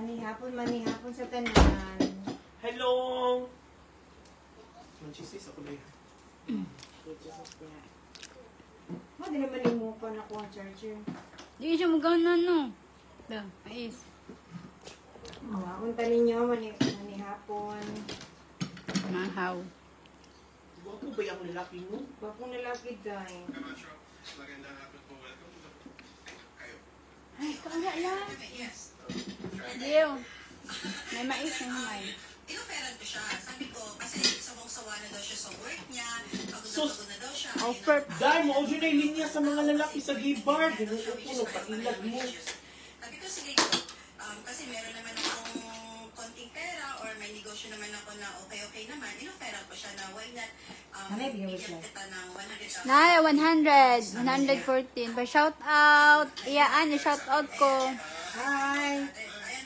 Manihapon, manihapon sa tanan. Hello! Manchismis ako na yun. Mo, di naman yung mukha na ko ang charger. Di siya magana, no? Da, mais. Awaon ta ninyo, manihapon. Mahaw. Gwapo ba yung lalaki mo? Gwapong lalaki, day. Camacho, magandang hapon po. Welcome to the... Ay, kayo. Ay, kaula lang. Yes. Diyo. May mais na humay. Inoferan ko siya. Sabi ko, kasi sawang-sawa na daw siya sa work niya. Pagod na Sus! pagod na daw siya. Offer. Dahil mo, yun ay linya sa mga lalaki sa gay bar. Ginoo ko, nagpailag mo. Sabi ko, sige ko. Kasi meron naman akong konting pera or may negosyo naman ako na okay-okay naman. Inoferan ko siya na why not Ano, bigyan mo bigyan sila? kita ng 100,000. Na, 100. 114. Pa shout out. Iyaan, shout out ko. Hi! Ayan,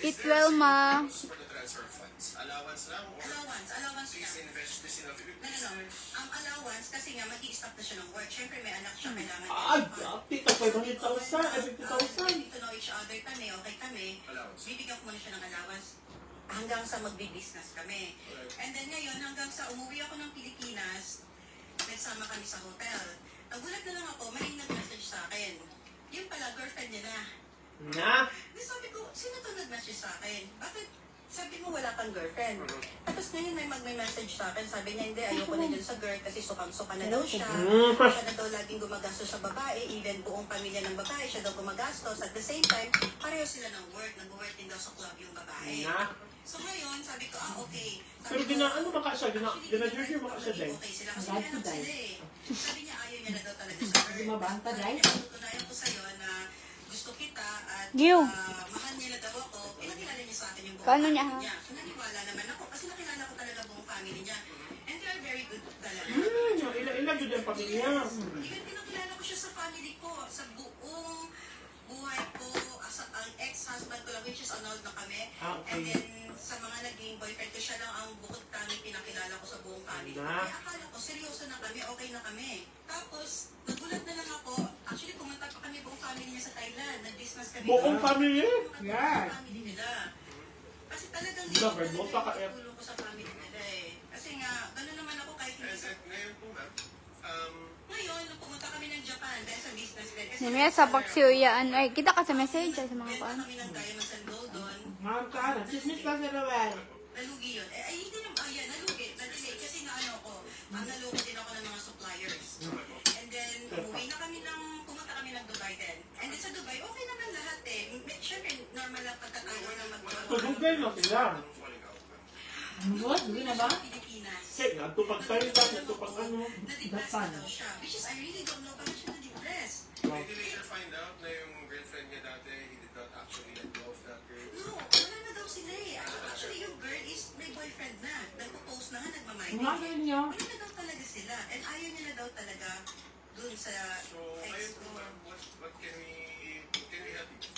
Eat well, ma. For the transfer of funds. Allowance lang or allowance, allowance please lang. Invest this in a No. Ang allowance, kasi nga mag-i-stop na siya ng work. Siyempre may anak siya, kailangan niya Ay, ng fund. ate, tag 500,000, ay 50,000. To know each other kami, okay kami. Allowance. Bibigyan ko muna siya ng allowance hanggang sa magbi-business kami. And then ngayon, hanggang sa umuwi ako ng Pilipinas, nagsama kami sa hotel. Nagulat na lang ako, may nag-message sa akin. Yun pala, girlfriend niya na. Na? Di sabi ko, sino to nag-message sa akin? Bakit sabi mo wala kang girlfriend? Tapos ngayon may mag-message sa akin, sabi niya, hindi, ayoko na dun sa girl kasi sukang-suka na daw siya. Siya na daw laging gumagastos sa babae, even buong pamilya ng babae, siya daw gumagastos. At the same time, pareho sila ng work, nag-work din daw sa club yung babae. Na? So ngayon, sabi ko, ah, okay. Sabi Pero ko, gina, ano maka siya? Gina, actually, gina Jersey maka siya, Day. okay sila kasi may anak sila eh. Sabi niya, ayaw niya na daw talaga sa girl. Gumabanta, Sabi Day? niya, patutunayan ko sa'yo na gusto kita at Giw. Mahal niya na daw ako. Pinakilala niya sa akin yung buong Kaano niya, family ha? niya. So naniwala naman ako kasi nakilala ko talaga buong family niya. And they are very good talaga. Ila-ila yun ang pamilya. Even pinakilala ko siya sa family ko, sa buong buhay ko, as ang ex-husband ko lang, which is annulled na kami. Ah, okay. And then, sa mga naging boyfriend ko, siya lang ang bukod tanging pinakilala ko sa buong family ko. Na. Kaya akala ko, seryoso na kami, okay na kami. Tapos, nagulat na lang ako. Actually, pumunta pa kami buong family niya sa Thailand. Nag-business kami. Buong family? Yeah. Buong family nila. Kasi talagang Wala, Vermosa ka, eh. tulong ko sa family nila eh. Kasi nga, gano'n naman ako kahit hindi And sa then, ngayon po ma'am, Ngayon, nung pumunta kami ng Japan dahil sa business din. Kasi Nimiya sa paksiw iyaan. Ay, kita ka sa message ay, sa mga Benta kuan. kami ng diamonds and gold doon. Ma'am ka, chismis ka sa Roel. Nalugi yun. Eh, ay, hindi naman, ayan, nalugi. Na-delay kasi naano ko, ang naloko din ako ng mga suppliers. And then, umuwi na kami ng, pumunta kami ng Dubai din. And then sa Dubai, okay naman lahat eh. Siyempre, normal lang pagkatao na mag So, dugay na sila. Falling out ma'am. What? Hindi na ba? Pilipinas. Kasi, ngadto pag Thailand, ngadto pag ano. Na-depress na daw siya. Which is, I really don't know bakit siya na-depress. Did you later find out na yung girlfriend niya dati, he did not actually let go of that girl? No, wala na daw sila eh. Actually, yung girl is may boyfriend na. Nagpo-post na nga, nagmamay. Mga niyo. Wala na daw talaga sila. And ayaw niya na daw talaga dun sa So, ex ngayon po ko. Ma'am, what can we help you?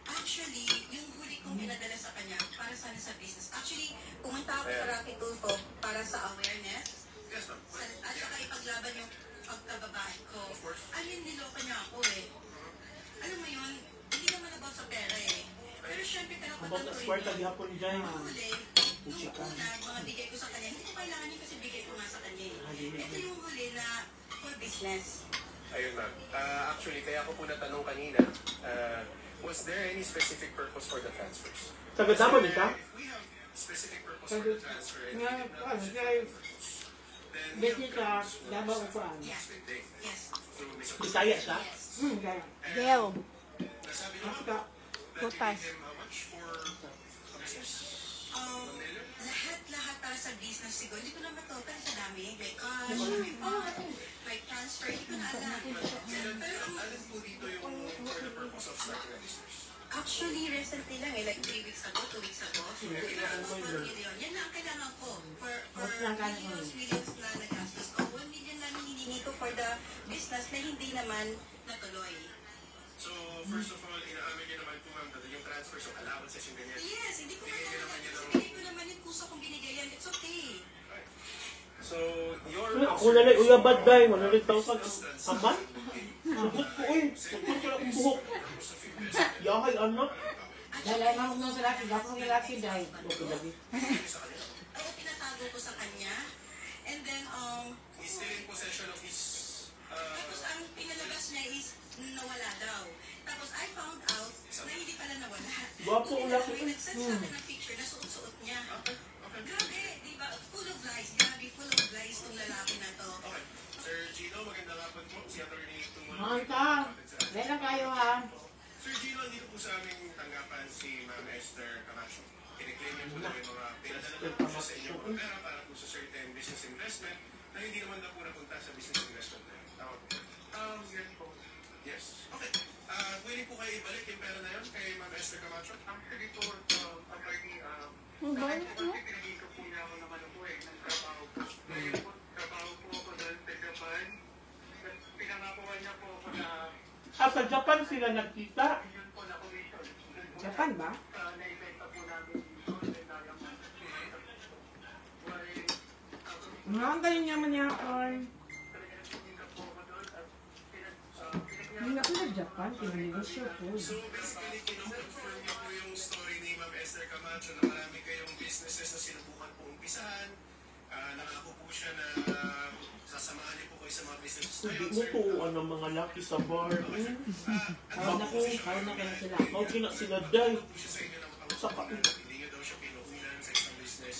Actually, yung huli kong pinadala sa kanya, para sana sa business. Actually, pumunta ako sa Raffy Tulfo para sa awareness. Yes ma'am. Sa, at saka ipaglaban yung pagkababae ko. Of course. I mean, niloko niya ako eh. Alam mo yun, hindi naman about sa pera eh. Pero syempre, karapatan About ko the rin square yun. tagihapon dyan. Ang huli, nung una, yung mga bigay ko sa kanya, hindi ko kailangan yun kasi bigay ko nga sa kanya eh. Ito yung huli na for business. Ayun ma'am. Ah, actually, kaya ko po natanong kanina, was there any specific purpose for the transfers? Sa Gadama ni ka? If we have specific purpose for the transfer and Nga, we did not ano, use it kaya- for the purpose, then we Business have sa grounds for Davao Upuan. suspending through Bisaya siya? Yes. Kaya. Geo. Nasabi niyo ma'am, Ako. that you Butas. gave him how much for a business? Lahat-lahat para sa business siguro. Hindi ko na matotal sa dami. May cash, may fund, may transfer. Hindi ko na alam. Pero ang Alin po dito yung for the purpose of starting a business? Actually, recently lang eh, like 3 weeks ago, 2 weeks ago, kailangan ko 1 million. Yan lang ang kailangan ko for Mas lang kaya ko. millions, millions na nagastos ko. 1 million lang yung hiningi ko for the business na hindi naman natuloy. So, first of all, inaamin niyo naman po ma'am that yung transfers, yung allowances, yung ganyan. Yes, hindi ko Bigay niyo kailangan. naman yun Kasi bigay ko naman yun, kusa kong binigay yan. It's okay. So, your Ako na lang, uyabad day, 100,000 ang aman. Sugot ko eh. Sugot ko lang ang buhok. Yahay anak. I At Dahil saka ay mahugnaw sa laki, gapong yung laki dahil. Okay, lagi. Sa kanila. Oo, tinatago ko sa kanya. And then, He's still in possession of his tapos ang pinalabas niya is nawala daw. Tapos I found out na hindi pala nawala. Gwapo ang laki. May nag-send sa akin ng picture na suot-suot niya. Okay. Grabe, di ba? Full of lies. Grabe, full of lies tong lalaki na to. Okay. Sir Gino, magandang hapon po. Si Attorney Tumulong. Mangkang, dahil lang kayo ha. Sir Gino, dito po sa aming tanggapan si Ma'am Esther Camacho. Kiniklaim niya po na may mga pinadala na po siya sa inyo mga pera para po sa certain business investment na hindi naman na po napunta sa business investment na yun. Tama po ba? Yes po. Yes. Okay. Willing po kayo ibalik yung pera na yun kay Ma'am Esther Camacho? Actually po, attorney, Ang sa akin bait, po no? kasi pinagin ko po niya ako ng ano po eh, ng trabaho po. Ngayon po, trabaho po ako doon sa Japan. Pinangakuan niya po ako na Ah, sa Japan sila nagkita. yun po na commission. Doon po Japan ba? na, naibenta po namin dito, then sayang na. Why, Mga ang galing naman niya ako. talaga nagsisikap po ako doon at pinag Hindi ako sa Japan, pinanegosyo po. So basically, kinoconfirm niyo po yung story ni Ma'am Esther Camacho na marami kayong businesses na sinubukan po umpisahan. Nangako po siya na sasamahan niyo po kayo sa mga businesses na Hindi yun, mo sir. tuuan ng mga laki sa bar. Okay, sir. Kaon na ko, kaon na kayo sila. Okay na sila, day. Po siya sa inyo ng Sa pangako na hindi niyo daw siya pinuhunan sa isang business.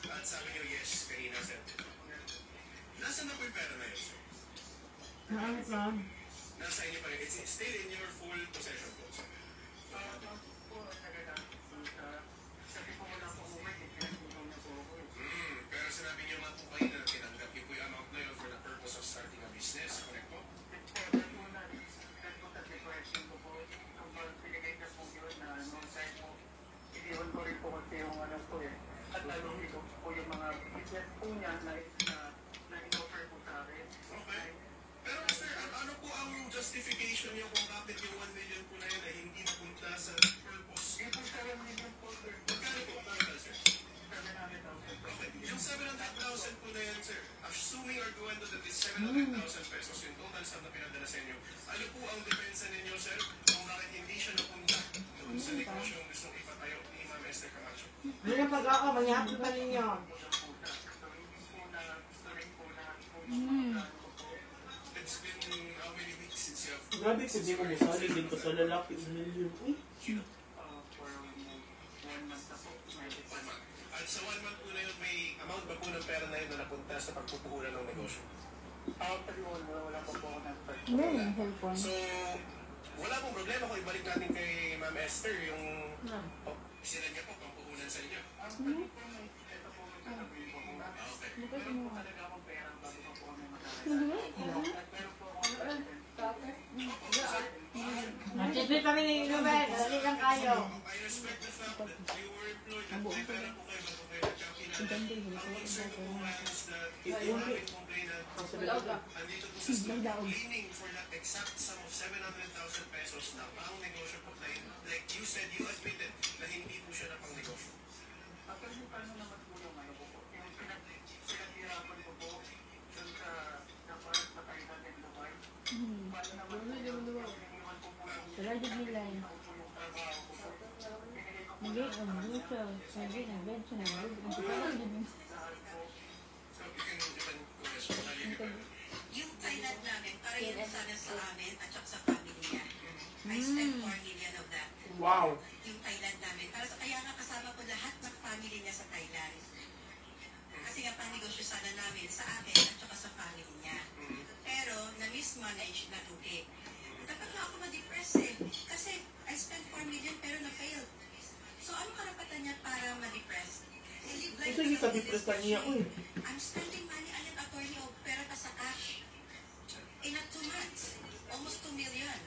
At sabi niyo yes kanina, sir. Nasaan na po yung pera na yun, sir? Ano ka? Nasa inyo pa rin. It's still in your full possession po, sir. Po, talaga na. Sabi po wala po akong work eh, pinagtulong niya po ako eh. Pero sinabi niyo nga po kayo na tinanggap niyo po yung amount na yun for the purpose of starting a business, correct po? Dahil po sa situation ko po, ang binigay na po yun na noong time po, iniwan ko rin po kasi yung ano po eh. At lalo ito po yung mga business po niya na in-offer po sa akin. Okay. Pero sir, ano po ang justification niyo kung bakit yung 1 million po na yun ay hindi napunta sa purpose? Yung po 7 million po, sir, Magkano po total, sir? 700,000 po. Okay. Yung 700,000 po na yan, sir, assuming arguendo that is 700,000 pesos yung total sum na pinadala sa inyo, ano po ang depensa ninyo, sir, kung bakit hindi siya napunta doon sa negosyo yung gustong ipatayo ni Ma'am Esther Camacho? Ano na pag ako, mangyapon pa ninyo. So hindi po na, tuloy po na po yung mga plano ko po. It's been how many weeks since you have Grabe kung di mo musali din ko sa lalaki. Million. Uy, For one month na po, may one month? At sa one month po na yun, may amount ba po ng pera na yun na napunta sa pagpupuhunan ng negosyo? Actually, wala pa po ako nag-start. Meron yung cellphone. So, wala pong problema kung ibalik natin kay Ma'am Esther yung oh, sila niya po pampuhunan sa inyo. Actually po, may, ito po may sasabihin po ko. Ah, okay. Meron po talaga akong pera bago pa po kami magkakilala. At meron po akong residence. Nagtitweet pa rin yung inumin, dali lang kayo. I respect the fact that you were employed at may pera po kayo bago kayo nagkakilala. Ang concern ko po nga is that yung aming complainant andito po sa studio claiming for that exact sum of 700,000 pesos na pang negosyo po na like you said, you admitted na hindi po siya na pang negosyo. Actually, paano naman po yung ano ko po? Yung pinaghirapan ko po dun sa Japan, sa Thailand and Dubai. Paano naman po yung iniwan ko po yung Wala din nila eh. ako po yung trabaho ko po. Binigay ko po Nagay ang luto. Nagay ang bench na. Ang tukalan din. lahat po. So you can go ahead. I'll leave you. Yung Thailand namin, para yun sana sa amin at saka sa family niya. I spent 4 million of that. Yung Thailand namin. Para sa, kaya nga kasama ko lahat ng family niya sa Thailand. Kasi nga panegosyo sana namin sa akin at saka sa family niya. Pero na-mismanage, nalugi. Dapat nga ako ma-depress eh. Kasi I spent 4 million pero na-fail. So ano karapatan niya para ma-depress? I live life Ito yung ka-depress na niya, uy. I'm spending money on an attorney o pera pa sa cash. In a 2 months, almost 2 million.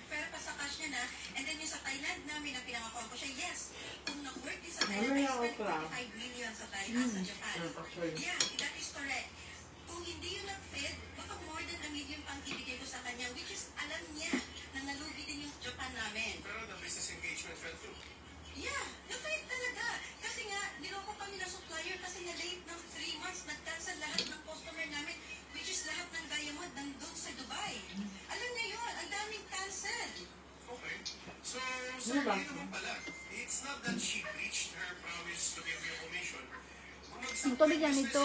Pera pa sa cash niya na. And then yung sa Thailand namin na pinangakuan ko siya, yes, kung nag-work din sa Thailand, I spent 45 million sa Thailand, sa Japan. Actually. Yeah, that is correct. Kung hindi yun nag-fail, baka more than a million pang ibigay ko sa kanya, which is alam niya na nalugi din yung Japan namin. Pero the business engagement fell through. Yeah, na-fail talaga. Kasi nga, niloko kami ng supplier kasi na-late ng 3 months. Nag-cancel lahat ng customer namin, which is lahat ng diamond nandun sa Dubai. Alam niya yun, ang daming cancel. Okay. So, sir, yun naman pala. It's not that she breached her promise to give you a commission. Bumagsak Ang tubig lang nito.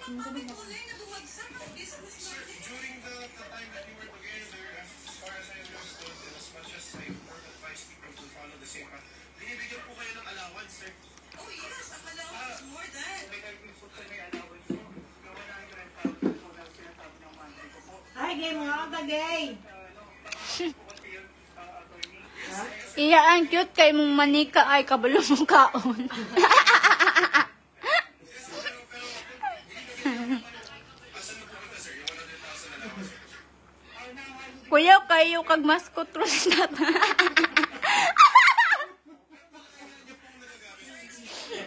Patunay na bumagsak ang business natin. During the time that you were together, as far as I understood, and as much as I would advise people to follow the same path, binibigyan po kayo ng allowance, sir. Oh yes, ang allowance is more than. May po sa may allowance po. Yung 100,000 po na sinasabi ng monthly ko po. Hi, gay. Mga ka, gay. Ano, po kasi yun, attorney. Iya, ang cute kay mong manika ay kabalo mong kaon. Asan na pupunta, sir? Yung 100,000 allowance po, sir. Kuya, kayo kag mascot ron tata.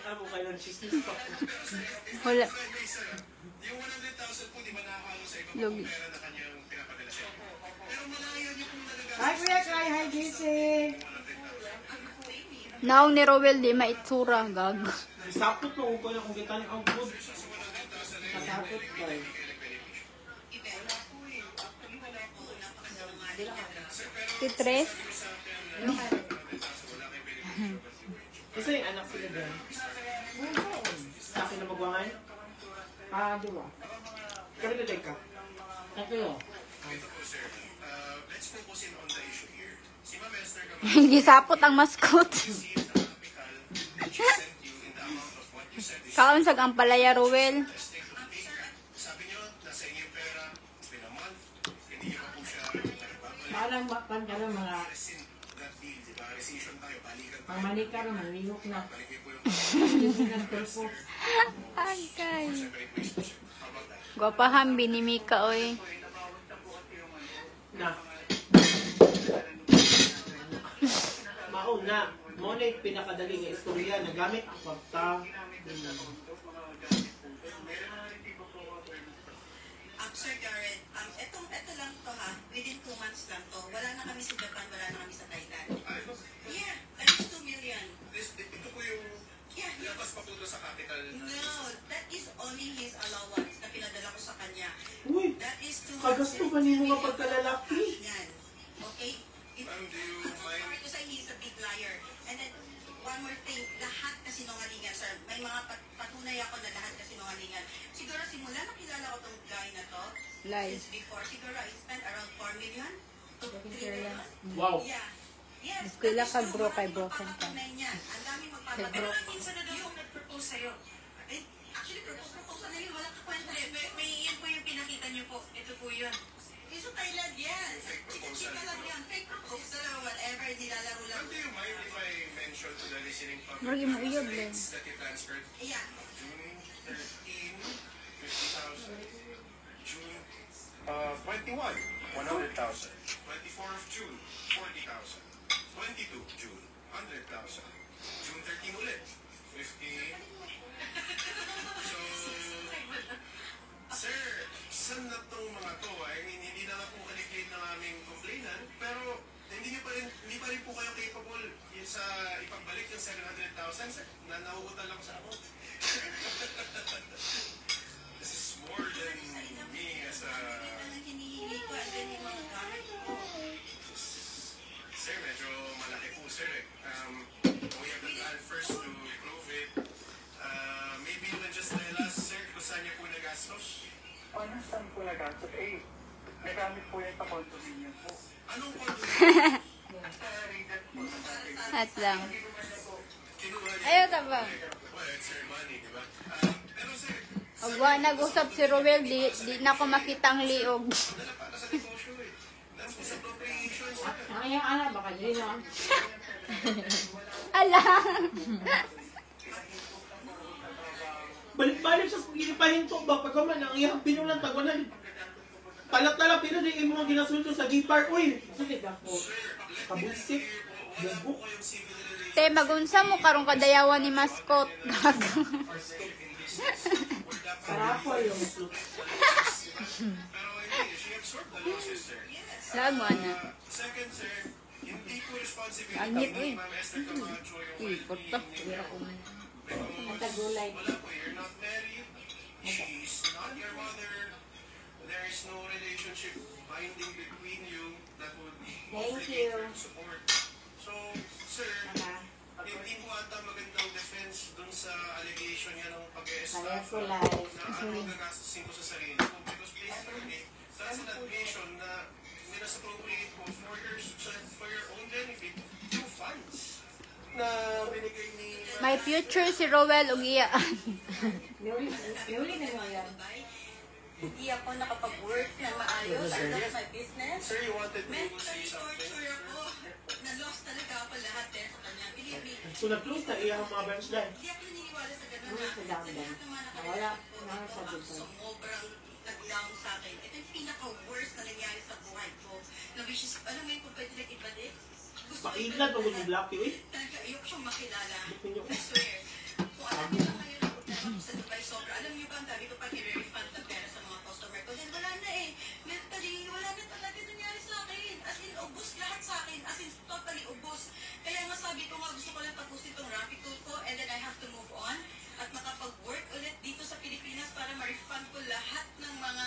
Kaya mo kayo ng chismis pa. Wala. If I may, sir, yung 100,000 po, di ba nakakalo sa iba Lugi. pong pera na kanyang pinapadala sa'yo? Pero malaya niyo pong nagagamit Hi, Kuya Kai. Hi, JC. Naong ni Rowel di maitsura gag. Sakto to ko na kung kita ni ang good. Kasapot ko. Titres. Kasi yung anak sila din. Sa akin na magwangan. Ah, di ba? Kami ka. Tatlo. Ito po, sir. Let's focus in on the issue here. Si Ma'am Esther Camacho Gisapot ang mascot. received a capital that she sent you in the amount of what you said is Kaon sag ang palaya Rowel. Let's take a peek. Sabi niyo, nasa inyo yung pera. It's been a month. Hindi niyo pa po siya nagbabalik. Parang pan ka lang mga Rescind that deal, di ba? Rescission tayo, balikan tayo. pamanika rin, manlihok na. Balik niyo po yung Hindi ng tulpo. Ay kay. separate ways po, sir. How about that? Gwapahan binimika oy. Na. Mauna. Mo na yung pinakadali nga istorya na gamit ang kwarta. Sir Garrett, ito lang to ha, within 2 months lang to. Wala na kami sa Japan, wala na kami sa Thailand. Ay, Yeah, that is 2 million. Ito po yung Yeah. labas pa po to sa capital. No, that is only his allowance na pinadala ko sa kanya. Uy, That is 2 kagasto ba nimo nga pagkalalaki? Yan. Okay? Ma'am, do you I'm so mind? sorry to say he's a big liar. And then, one more thing, lahat kasinungalingan, sir. May mga patunay ako na lahat kasinungalingan. Siguro simula nakilala ko tong guy na to, Lie. since before, siguro I spent around 4 million to 3 million. Wow. Yeah. Yes. Eskwela that is ka, true. bro, kay Maraming broken ka. magpapatunay niyan. Ang daming magpapatunay. Kay bro. Pero minsan na daw yung nag-propose sa'yo. Eh, actually, proposal na yun. Walang kakwenta. May, yun po yung pinakita niyo po. Ito po yun. Yung sa Thailand, yes. Fake proposal. Chika-chika lang yun. Fake proposal or whatever. Nilalaro lang. Ma'am, do you mind if I mention to the listening public Murag mo the uyab, Len. dates that you transferred? Yeah. June 13, 50,000. June 21, 100,000. 24 of June, 40,000. 22 June, 100,000. June 13 ulit, 50. So, sir, saan na tong mga to? I mean, hindi na nga po kiniklaim ng aming complainant, pero hindi pa rin po kayo capable yun sa ipagbalik yung 700,000, sir, na nauutal ako sa amount. This is more than me as a. Ang hinihingi ko and then yung mga gamit ko. Sir, medyo malaki po, sir, eh. We have the plan first to prove it. Maybe you can just tell us, sir, kung saan niyo po nagastos. Ano saan po nagastos? Eh, nagamit po yan sa condominium po. Anong condominium? Sa Regent po. At lang. Kinuha niyo? Ayaw ta ba? Well, it's her money, di ba? Ah, pero sir, Agwa nag-usap si Rowel di na ko makita ang liog. dala para sa negosyo eh. That's misappropriation, sir. Ang iyang anak, baka di na. Ala. Balik-balik siya sa ginipahinto ba? Pag man ang iyang pinulan tag wala. Talat-tala pero di imo ang ginasulto sa G-Park. Uy, sige ako. Kabusik. Bugok. Te magunsa mo karong kadayawan ni mascot. Gag. Para po yung Pero hindi, she absorbed the losses, sir. Lag mo ana. Second, sir, hindi po responsibility Angit, ni uy. Ma'am Esther Camacho yung Uy, kurta. well-being niya. ang tagulay. Wala po, you're not married. She's not your mother. There is no relationship binding between you that would Thank obligate you. her to support. So, Sir, Naka, hindi po ata magandang defense dun sa allegation niya ng Parehas pag-e-estafa ko live. na ano ang gagastusin ko sa sarili ko. Because basically, that's an admission na minasappropriate mo for your own benefit yung funds na binigay ni May future si Rowel ug iyaan. Miuli na mo yan. Hindi ako nakapag-work ng maayos. I lost my business. Sir, you wanted me to say Mentally something? torture ako. Na-lost talaga ako lahat eh sa kanya. Believe me, So nag-close na iyang mga branch dahil. hindi ako naniniwala sa ganun Ano na sa sa down lahat ng mga Nawala, nakarelasyon ko, nawala ito sa ang Dubai. sobrang nag-down sa akin. Ito yung pinaka-worst na nangyari sa buhay ko. Na which is, alam mo yun kung pwede lang ibalik? Gusto ko Paiglan ibalik pag lahat. Blackie, uy. Talaga, ayoko siyang makilala. Pinyo. I swear. Kung alam niyo lang kayo na problema ko sa Dubai, sobra. Alam niyo ba, ang dami ko pang i-refund na pera sa mga customer ko. Then wala na eh. Mentally, wala na talaga nangyari sa akin. As in, ubos lahat sa akin. As in, totally ubos. Kaya nga sabi ko nga, gusto ko lang tapusin itong Raffy Tulfo and then I have to move on at makapag-work ulit dito sa Pilipinas para ma-refund ko lahat ng mga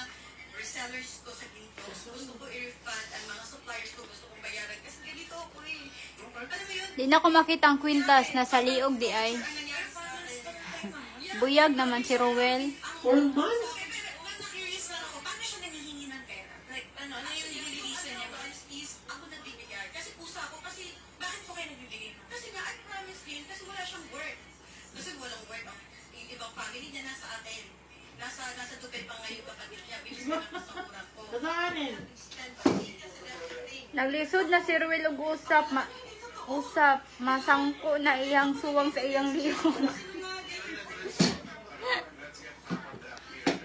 resellers ko sa Ginto. Gusto ko i-refund ang mga suppliers ko. Gusto kong bayaran. Kasi ganito ako eh. Alam mo yun, Di na ko makita ang kwintas nasa liog di ay. ang nangyari sa akin. Buyag naman si Rowel. 4 months? Curious lang ako, paano siya nangihingi ng pera? Like, ano yung reason niya? Is, ako nagbibigay. Kasi kusa ako, kasi, bakit po kayo nagbibigay? Kasi nga, I promised him, kasi wala siyang work. Kasi walang work. Yung ibang family niya nasa atin. Nasa Dubai pa ngayon kapatid niya, which is pinakasakuran ko. Kasaanin? Stand by me kasi everything. Naglisod na si Rowel og usap ma usap masangko na iyang suwang sa iyang lihok. Let's get back on track here.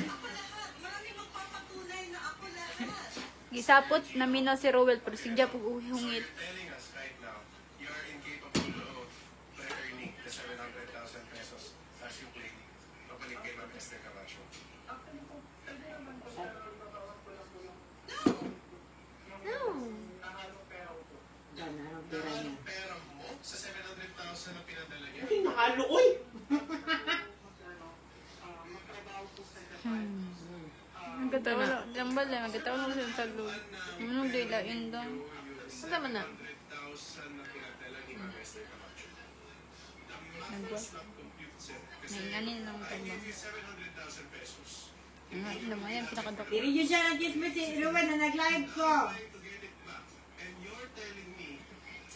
Ako lahat. Marami magpapatunay na ako lahat. Gisapot na minaw si Rowel pero sigya pug hungit. You're telling us right now, you're incapable of earning the 700,000 pesos as you claim pabalik kay Ma'am Esther Camacho. No. Diyan, anong pera niya? Anong pera mo sa 700,000 na pinadala niya? Hindi nahalo, uy. Magkatawa na. Jambal eh. Magkatawa na siya sa taglo. Ano di lain daw. Ano man na? 700,000 na pinadala ni Ma'am Esther Camacho. The math does not compute, sir. Kasi May nganin lang I ito ba? gave you 700,000 pesos. Ano naman yan? Pinakadok. Dili yun siya nag-kismis si Ruben na nag-live ko. Trying to get it back. And you're telling me,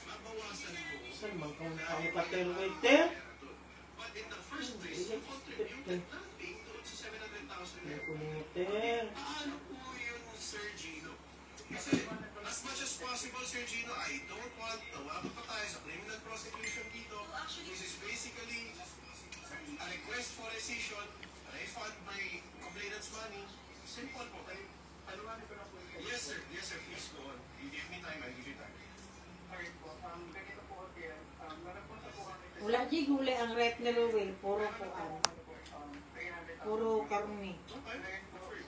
mabawasan mo Saan man kang ang katel waiter? But in the first place, you contributed nothing doon sa 700,000 na yun. Kumoter. Paano po yun, Sir Gino? Kasi as much as possible, Sir Gino, I don't want na umabot pa tayo sa criminal prosecution dito. This is basically a request for rescission, refund my complainant's money. Simple po. Yes, sir. Yes, sir. Please go on. You give me time, I'll give you time. Wala di gulay ang rep ni Ruel. Puro kuan. Puro karne. Okay. Good for you.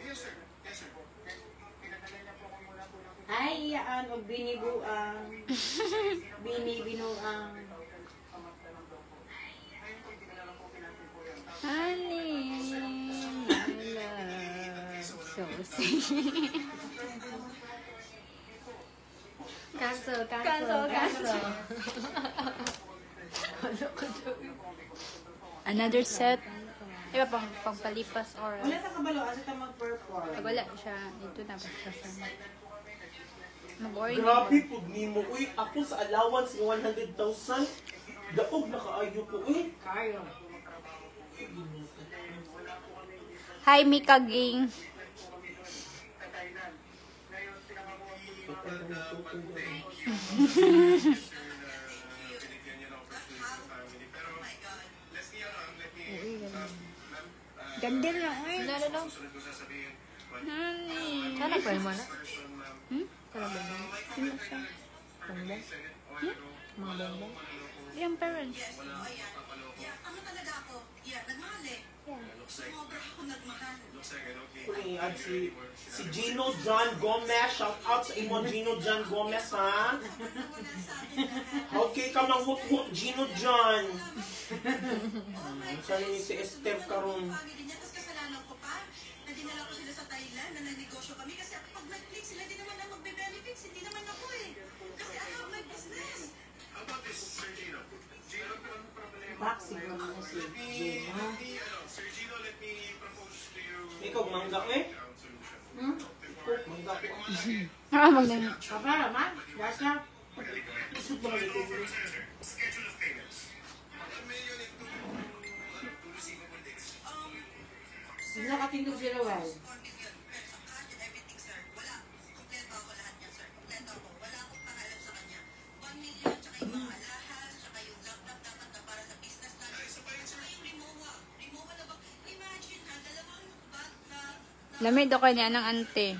Yes, sir. Yes, sir. Ay, iyaan og binibuang. Binibinuang. Honey, my love. So sweet. Cancel, cancel, Cancel, cancel. Wala ko joke. Another set. Iba pang pagpalipas oras. Wala sa kabalo, asa ta mag-perform. Pag wala siya, dito na paspasan. Mag-order. Grabe pud nimo, uy. Ako sa allowance ng 100,000. Daog na kaayo ko, uy. Kayo. Hi, Mika Ging. Thank you, sir, na binigyan niyo ng opportunity sa family. Pero, let me, ano, let me, ma'am, Ganda na, ay. Wala na. susunod ko sasabihin, but, Honey. Sana pa mo na? person, ma'am, Hmm? Sana ba mo? may comment na Bongbong? Mga bongbong? Yung parents. Yes, oo, ayan. Yeah, ano talaga ako? Yeah, nagmahal eh. Looks like, Sumobra ako nagmahal. looks like I don't need Kung i-add si Gino John Gomez. Shout out sa imo Gino John Gomez, ha? Sobrang nawala sa akin lahat. Okay ka manghut-hut, Gino John. Oh my Sana ni si Esther karon. Family niya, tapos kasalanan ko pa na dinala ko sila sa Thailand, na nagnegosyo kami. Kasi pag nag-click sila, di naman ang magbe-benefits, hindi naman ako. Ah, magdang. Kapara man. Gasa. Isip na kayo. Hindi nakatindog si Ruel. Lamig daw kay niya ng ante.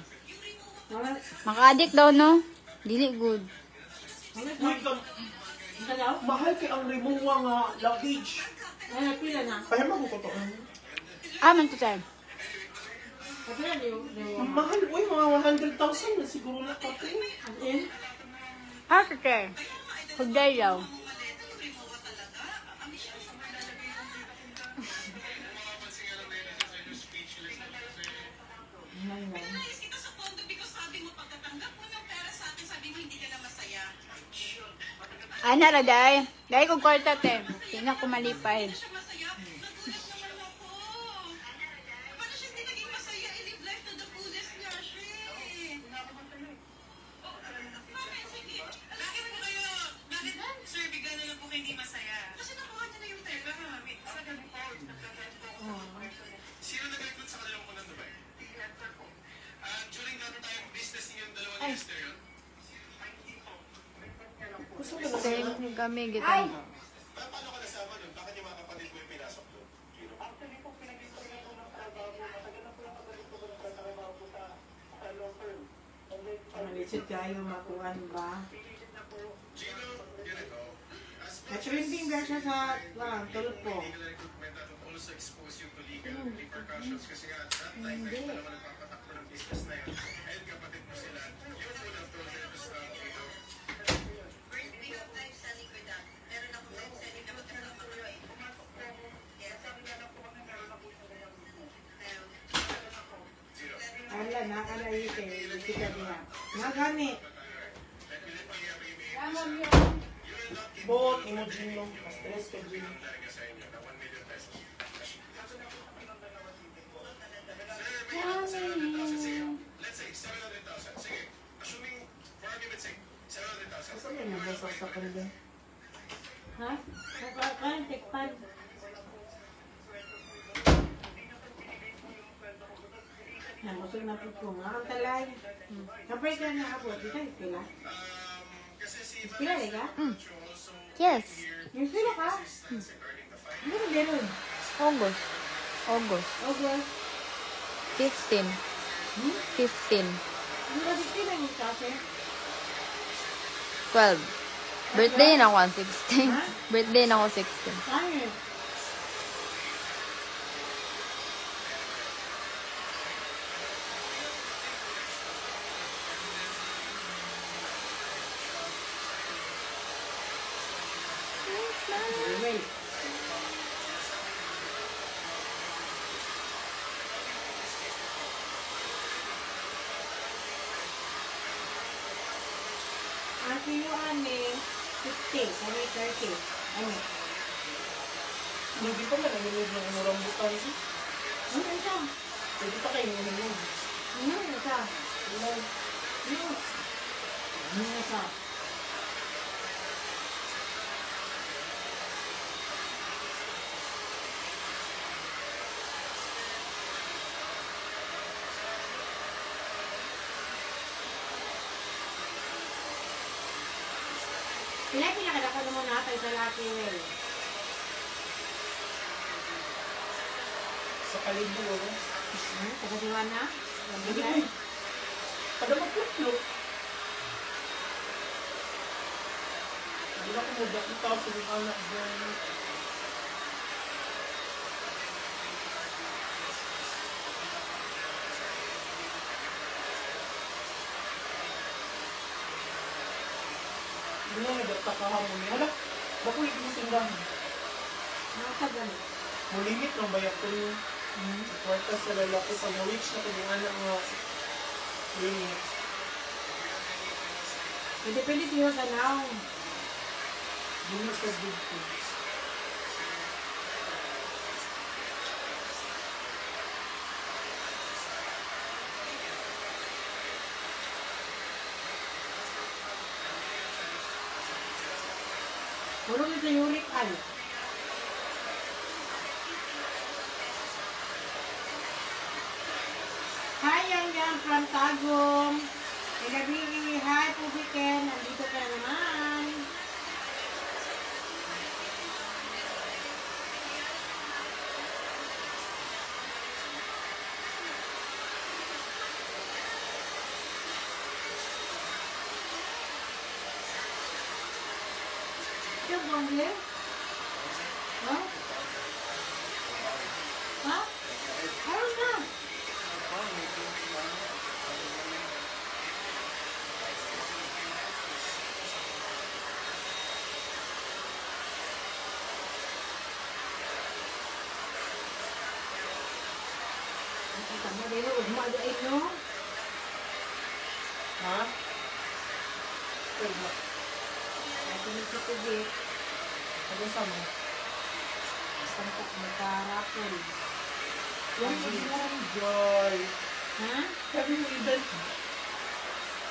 Maka-addict daw, no? Dili good. Wait lang. Ano? Mahal kay ang Rimowa nga luggage. Ay, pila na. Kaya ko to. Ah, man to tayo. Pila na yung... Mahal, uy, mga 100,000 na siguro na kape. As in? Ah, sige. Hugday daw. Ana ra day. Day kog kwarta te. Di na ko malipay. Same kami kita. Malisod tayo makuan ba? Na-trending ba siya sa tulpo? Ala na, ala ite, kita niya. Nagani. Bot, imo Gino. Stress ka Gino. Asa may nabasa sa kanila? Ha? Kain, tikpan. Nabusog na po ko nga. Ang talay. Kapag ka na abot, di tayo pila. Pila di ka? Yes. Yung pila ka? Ano na meron? August. August. August. 15. 15. Ano ba 16 ang yung kasi? 12. Birthday na ako ang 16. Birthday na ako 16. Ay. Wait. Ang kilo ani 50, kami 30. Ano? Hindi pa man nanonood ng ano rambutan. Ano ito? Pwede pa kayo nanonood. Ano ito? Ano? Ano? Ano ito? Pila pinakadako mo na sa laki, Will? Sa kalibo, no? Tagadiwa na? Hindi ko eh. Kada magplok-plok. Hindi na ako magdakita sa mga anak dyan. Hindi na nagtakahan mo niya. Hala, bako hindi mo sindahan. Nakatagal. Mulimit lang ba yung kwarta sa lalaki pag na-reach na kanyang anak nga limit. Depende siguro sa naong. Hindi na sa dito. Puro mo sa uric ay. Hi, Yang Yang from Tagum. Gabi, hi, Pubiken. Nandito ka na naman. Yung bongle? Huh? Huh? I don't know. Nakita mo, dahil ugma doon no? Ha? Ugma. Ay, tumigil tubig. Ano sa mo? Sampo, magkarakol. Yung joy. Ha? Sabi mo event.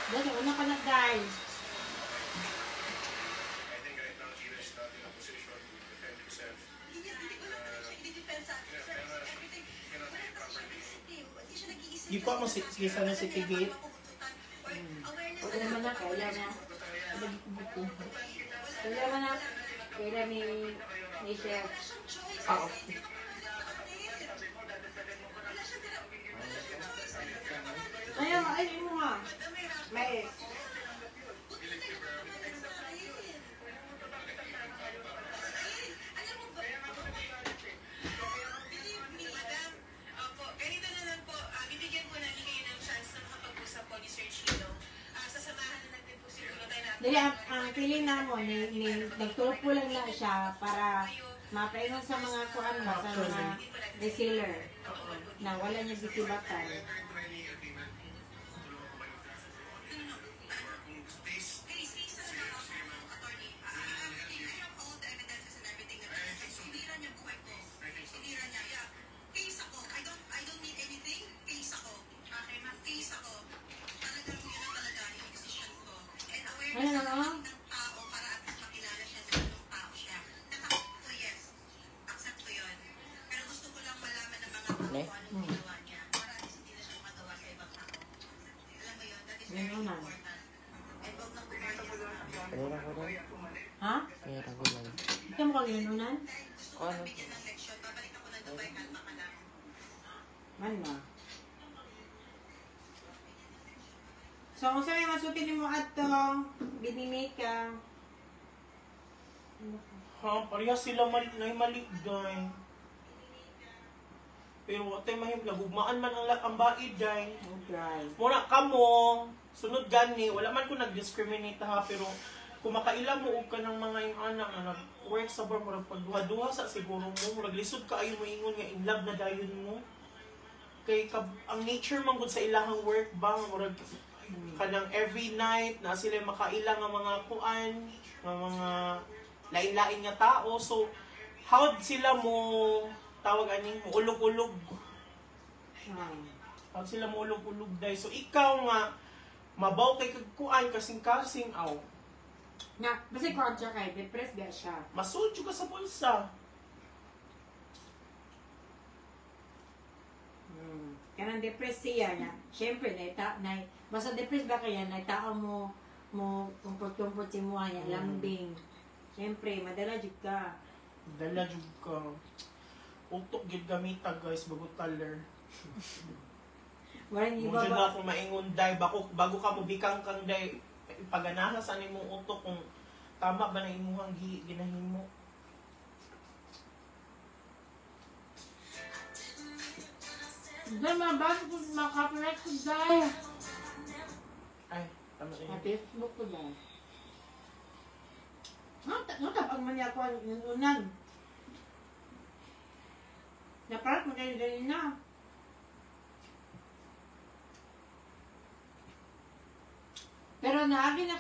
Dahil, una ka na, guys. I think right now, Gina is not in a position to defend herself. Hindi ko lang talaga siya i-defend sa akin. Sir, everything. Wala kasi siya isip eh. Hindi siya nag-iisip. Di pa mo si sa na si Tigit. Huwag naman na, kailan na. Kailan na, kailan ni Chef. Oo. Ayaw, ay, mo nga. Mais. Alam mo ba, believe me, madam, opo, ganito na lang po, bibigyan po namin kayo ng chance na makapag-usap po ni Sir Chino. Sasamahan na lang din po siguro tayo natin. Dali, ang feeling na mo, ni, nagtulpo lang na siya para mapaingon sa mga kuan mo, sa mga resealer na wala niya gisibatan. Case, case na lang ako, attorney. I have all the evidences and everything na sinira niya buhay ko. Sinira niya, yeah. Case ako. I don't need anything. Case ako. Okay, ma'am. Case ako. Talagang yun na talaga yung decision ko. And awareness Ano, na ano? lang ng tao para at least makilala siya na anong tao siya. Naka, yes. Accept ko yun. Pero gusto ko lang malaman ng mga tao Ne? kung anong ginawa niya. Para at least hindi na siya makagawa sa ibang tao. Alam mo yun, that is very Ganun na. important. And wag nang gumaya sa akin. Pera ko doon. Ha? Pera ko lang. Ito mo kang ginunan? Dahil gusto ko Ano? lang bigyan ng leksyon. Babalik ako ng Dubai, kalma ka lang. Man na. So, kung saan may masuti ni mo ato, binimika. Ha? Parehas sila mali, na mali, day. Pero wa tay mahim nagugmaan man ang baid, day. Okay. Muna kamo, sunod gani, wala man ko nag-discriminate ha, pero kung makaila mo og kanang mga yung anak nga nag-work sa bar, murag pagduha-duha sa siguro mo, murag lisod kaayo mo ingon nga in love na dayon mo. Kay ang nature man gud sa ilahang work ba, murag kanang every night na sila makaila nga mga kuan, nga mga lain-lain nga tao. So how sila mo tawag ani mo ulog-ulog? How sila mo ulog-ulog day? So ikaw nga mabaw kay kag kuan kasing-kasing aw. Nga, basta kuan siya kay depressed ba siya. Masudyo ka sa bulsa. Kanang depressed siya nga. Syempre, na na basta depressed ba kaya na tao mo mo comfort-comfort si mo niya, lambing. Syempre, madala jud ka. Dala jud ka. Utok gyud gamita guys bago taler. Walang Mo iba jud ba? na akong maingon day bago bago ka mo bikang kang day paganahan sa nimong utok kung tama ba na imuhang ginahimo. Dahil mga bago ko mga copyright ko dahil. Ay, tama Sa rin. Facebook ko dahil. Nga tapang man niya ako ang unan. Naparat mo kayo ganun na. Pero naagi na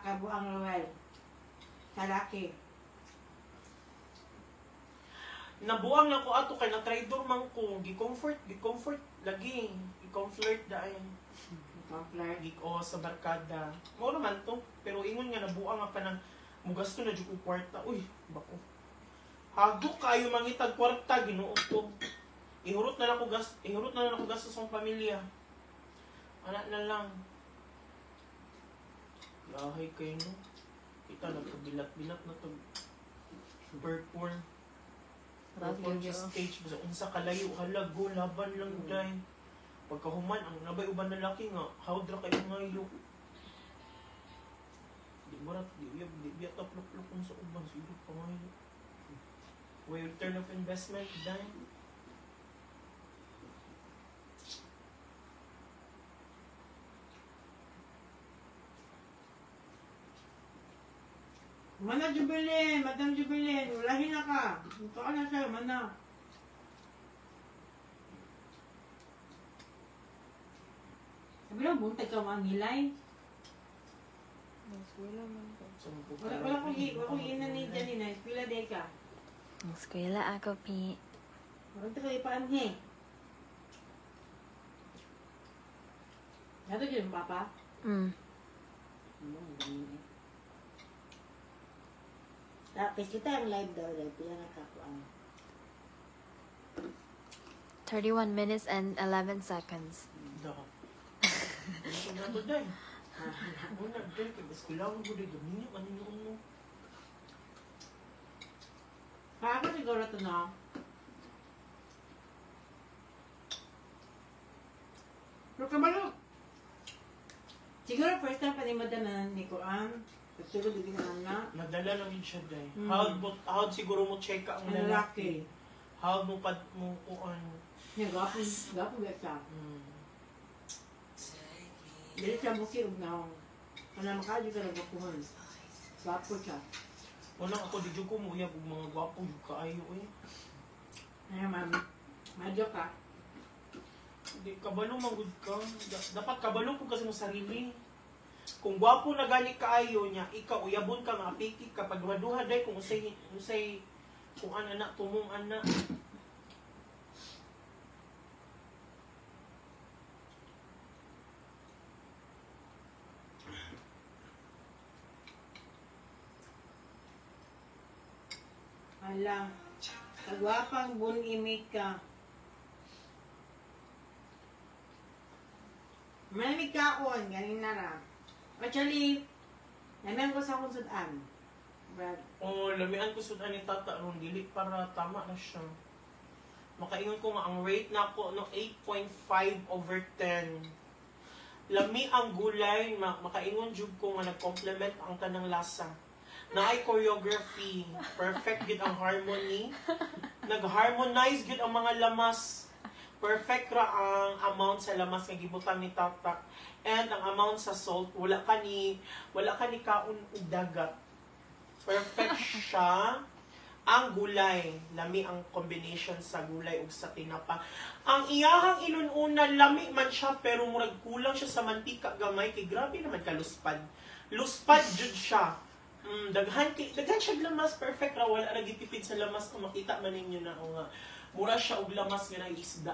kabuang Roel. Kalaki. Nabuang na ko ato kay na traidor man ko, gi-comfort, gi-comfort lagi, gi-comfort daay. Comfort. Gi o sa barkada. Mao naman to, pero ingon nga nabuang nga pa ng Mugasto na jud ko kwarta. Uy, bako. Hagok kayo mangitag kwarta, Ginoo ko. Ihurot na lang ko gas, ihurot na lang ako gastos sa pamilya. Anak na lang. Lahay kayo no. Kita nagkabilat-bilat na to. Perform. Perform sa stage. Basta unsa kalayo, hala, go, laban lang, day. Pagkahuman, ang nabay uban na laki nga, hawdra kayo ngayo. Di ba rat, di uyab, di biya taplok-plok sa uban, siguro pa ngayo. Way return of investment, day. Mana Jubilin, Madam Jubilin, ulahin na ka. Ito ka na sa'yo, mana. Sabi lang, buntag ka mga ngilay. Wala kong ina ni Janina, eskwela day ka. Eskwela ako, Pi. Wala ka ipaanhi. Nato dyan, papa? Mm. Tapos kita ang live daw, live. Pila na kakuang. 31 minutes and 11 seconds. Da. Ano na to, day? Ano na, day? Kaya eskwela ko, day. Gaminyo, ano yun mo? Ako siguro to, no? Pero kabalo. Siguro first time pa ni Madam na ni Kuan. Siguro di na na. Nadala lang yun siya, day. How siguro mo check ang lalaki? How mo pad mo kuan? Niya, gwapo ba siya? Dili siya buki og naong. Ano makadyo ka na gwapuhon. Gwapo siya. Unang ako, di ko mo uyab og mga gwapo yung kaayo eh. Ay, ma'am. Madyo ka. Di, kabalo manggod ka. Dapat kabalo po kasi mo sarili. Kung gwapo na gani kaayo niya, ikaw uyabon ka nga apiki ka pagduha-duha day kung usay kung ana na tumong ana. Ala, kagwapang bunimik ka. Malamig kaon, galing na ra. Actually, lamian ko sa akong sudan. Brad. Oh, lamian ko sudan ni Tata ron dili para tama na siya. Makaingon ko nga ang rate na ako no 8.5 over 10. Lami ang gulay, makaingon jud ko nga nag-complement ang tanang lasa. Naay choreography, perfect gid ang harmony. Nag-harmonize gid ang mga lamas. Perfect ra ang amount sa lamas nga gibutang ni Tata. And ang amount sa salt, wala ka ni kaon og dagat. Perfect siya. Ang gulay, lami ang combination sa gulay ug sa tinapa. Ang iyahang ilun-una, lami man siya pero murag kulang siya sa mantika gamay kay grabe naman ka luspad. Luspad jud siya. Daghan siya lamas, perfect ra, wala ra gitipid sa lamas kung makita man ninyo na o nga. Mura siya og lamas nga naisda.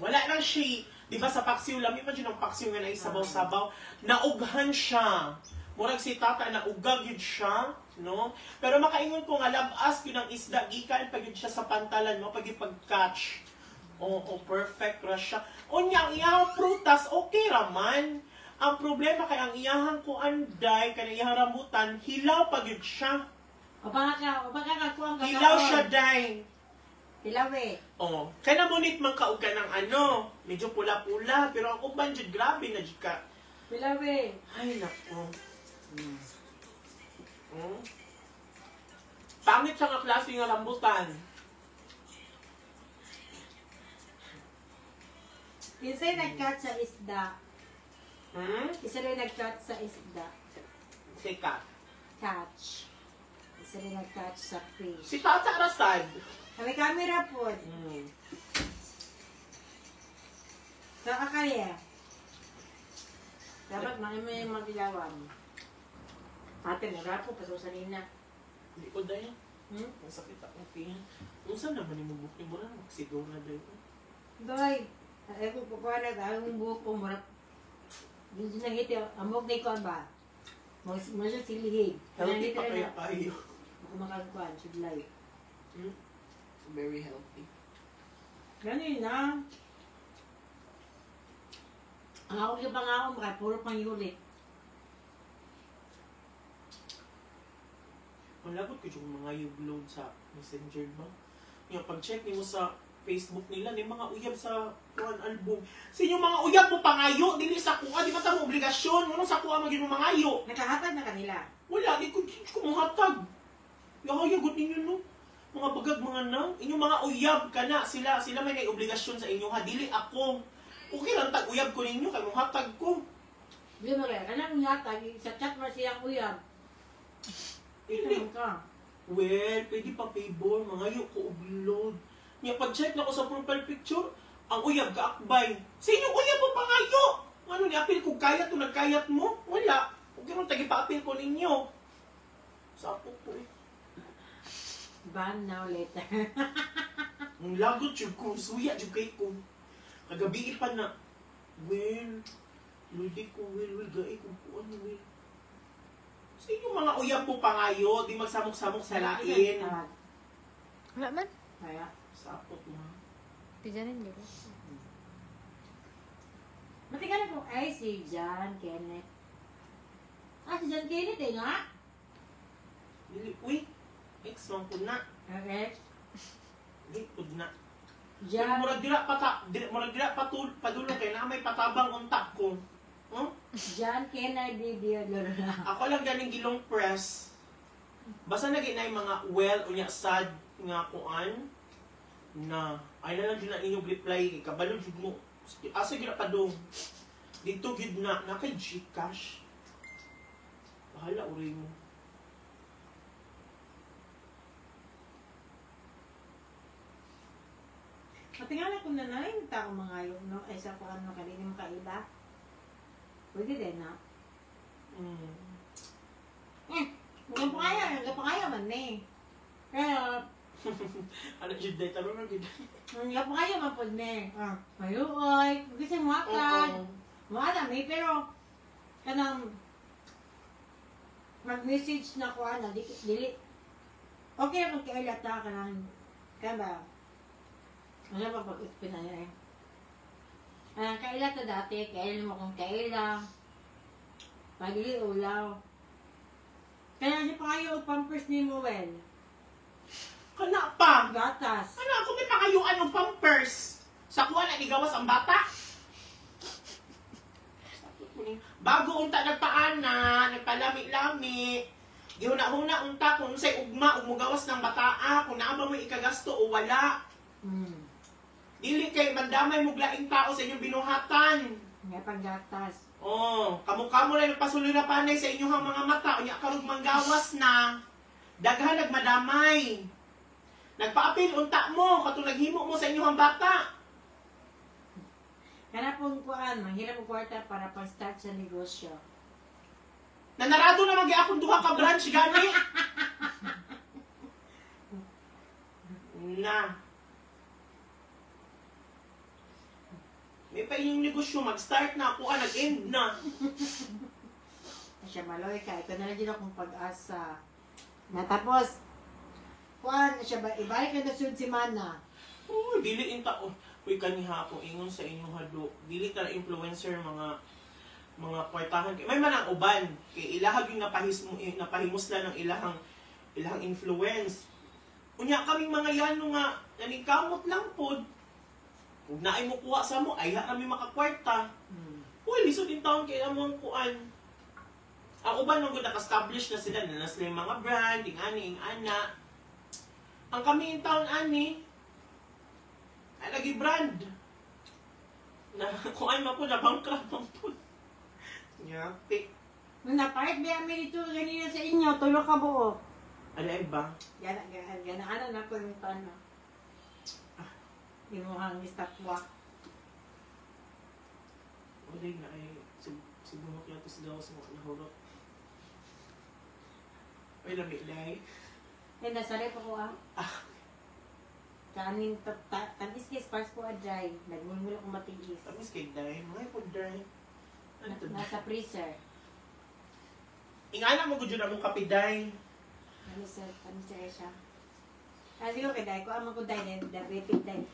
Wala lang siya. Di ba sa paksiw, lami man jud ang paksiw nga naisabaw-sabaw. Naughan siya. Murag si Tata naugag yun siya, no? Pero makaingon ko nga labas yun ang isda gikan pag yun siya sa pantalan mo pag ipag-catch. Oo, perfect ra siya. Unya ang iyahang prutas okay ra man. Ang problema kay ang iyahang kuanday kanang iyahang rambutan hilaw pag yun siya. Hilaw siya day. Hilaw eh. Oh, kaya namunit man ka og kanang ano, medyo pula-pula pero ang uban jud grabe na jud ka. Hilaw eh. Ay nako. Pangit siya nga klase nga rambutan. Kinsay nag-cut sa isda. Isa rin nag-catch sa isda. Si Kat. Catch. Isa rin nag-catch sa fish. Si Tata Rasad. May camera po. Sa kakaya. Dapat mga yung magilawan. Ate, narapo, pasusanin na. Hindi ko dahil. Ang sakit akong tingin. Unsa naman yung buhok ni Mura? Magsigaw na dahil. Doy, ay ko kukuha na ang buhok ko, mura. Dito nangiti, ang buhok ni Kon ba? Mo siya silihig. Healthy pa kaya kayo. Kumakagkuan, sudlay. Very healthy. Ganun na. Ang ako yung pangako mo, kaya puro pang yulit. Malagot ko yung mga yung sa Messenger ba? Yung pag-check nimo sa Facebook nila, ni mga uyab sa kuan album. Sa inyong mga uyab mo pangayo, dili sa kuha, di ba ta mo obligasyon? Ano sa kuha maging mo mangayo? Nakahatag na kanila. Wala, di ko kumuhatag. Yahayagot ninyo no. Mga bagag, mga nang. Inyong mga uyab ka na. Sila, sila may obligasyon sa inyo ha. Dili ako. Okay lang tag uyab ko ninyo, kay muhatag ko. Di mo kaya, kanang yatag, sa chat mo siyang uyab. Dili. Ka. Well, pwede pa favor, mangayo ko og load. Nya pag-check na ko sa profile picture, ang uyab kaakbay. Sa inyong uyab mo pangayo. Ano ni apil ko kayat o nagkayat mo? Wala. Okay ron tagi-pa-apil ko ninyo. Sapok ko eh. Ban now later. Ang lagot jud ko, suya jud kay ko. Kagabi pa na. Well, ludi ko, well, gae ko kuan, well. Sa inyong mga uyab po pangayo, di magsamok-samok sa lain. Wala man. Kaya. Sapot na. Tijanin gano'n. Matigal ko, ay si John Kenneth. Ah, si John Kenneth eh nga? Dili, uy, ex man ko na. Okay. Dili pud na. John. Murag dira pa ta, murag dira padulo kay na may patabang unta ko. Huh? John Kenneth video. Ako lang ganing gilong press. Basta na ginay mga well unya sad nga kuan na ay na lang jud na inyong reply kay kabalo jud mo. Asa gyud na padung. Dito gyud na na kay GCash. Bahala uray mo. Matingala kung nanay yung tao mga yun, no? Ay sa kuan mo kanini mo kaila. Pwede din na. Mm. Eh, gapakaya man eh. Kaya, Ano jud day taro na jud. gapakaya man po ni. Ah, mayuoy, kasi muhatag. Muhatag eh, pero kanang mag-message na ko ana, di, dili. Okay kung kaila ta kanang kaya ba? Ano ba pag-explain na yun eh? Ah, kaila ta dati, kaila mo kung kaila. Pagili ulaw. Kaya siya pa kayo pampers ni Moel. Kana pa. Gatas. Ano ako may pakayuan og pampers. Sa kuha na nigawas ang bata. Bago unta nagpaana, nagpalami-lami. Gihuna-huna unta kung unsay ugma ug mugawas ng bataa, kung naa ba mo ikagasto o wala. Hmm. Dili kay mandamay mo laing tao sa inyong binuhatan. Nga panggatas. Oh, kamo-kamo lang nagpasuloy na panay sa inyong mga mata, unya karog manggawas na. Daghan nagmadamay. Nagpaapil unta mo katong naghimo mo sa inyong bata. Kana pong kuan, manghirap og kwarta para pag-start sa negosyo. Nanarado na magyakon akong duha ka branch gani. Na. May pa inyong negosyo, mag-start na ako, nag-end na. Siya maloy ka, ito na lang din akong pag-asa. Natapos, kuan siya ba, ibalik na sud si Mana. Uy, dili inta oh. Uy, kaniha ako ingon sa inyo hado. Dili ta influencer mga kwartahan kay may man ang uban kay ilahag yung napahimusla ng ilahang influence. Unya kaming mga yano nga naningkamot lang pod. Ug naay mo kuha sa mo, ay ha kami makakwarta. Uy, lisod din taon kay amo ang kuan. Ang uban man gud naka-establish na sila na sila yung mga brand, ing ani, ing ana. Ang kami in taon ani ay lagi brand. Na kuan man po na bankrupt man po. Nyapi. Nung napalit ba kami dito ganina sa inyo, tulo ka buo. Alay ba? Gana, gana, na ko yung taon. Imuhang istatwa. Wala na ay siguro kaya ito sa gawas mo nahurot. Ay, lami, lay. Ay, nasari pa ko ah. Kaning tamis kay sparks ko adray. Nagmulmul ako matiis. Tamis kay day. Mga po dry. Ano to? Nasa freezer. Ingana mo gud yun among kape, day. Ano sa siya? Ah, siguro kay dai ko amo ko dai diabetic dai.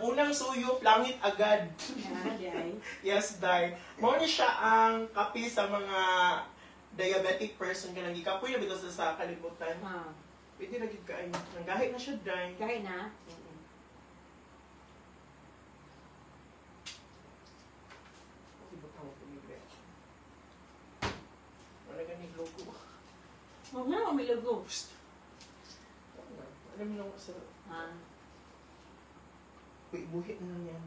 Unang suyop, langit agad. Ah, dai. Yes, day. Mao ni siya ang kape sa mga diabetic person kanang gikapoy na bitaw sa kalibutan. Ah, Pwede na gid kaayo. Nanggahi na siya, day. gahi na. Wala gani logo. Huwag na umilugo. Psst. Alam mo lang sa... Ah. Uy, buhit na lang yan.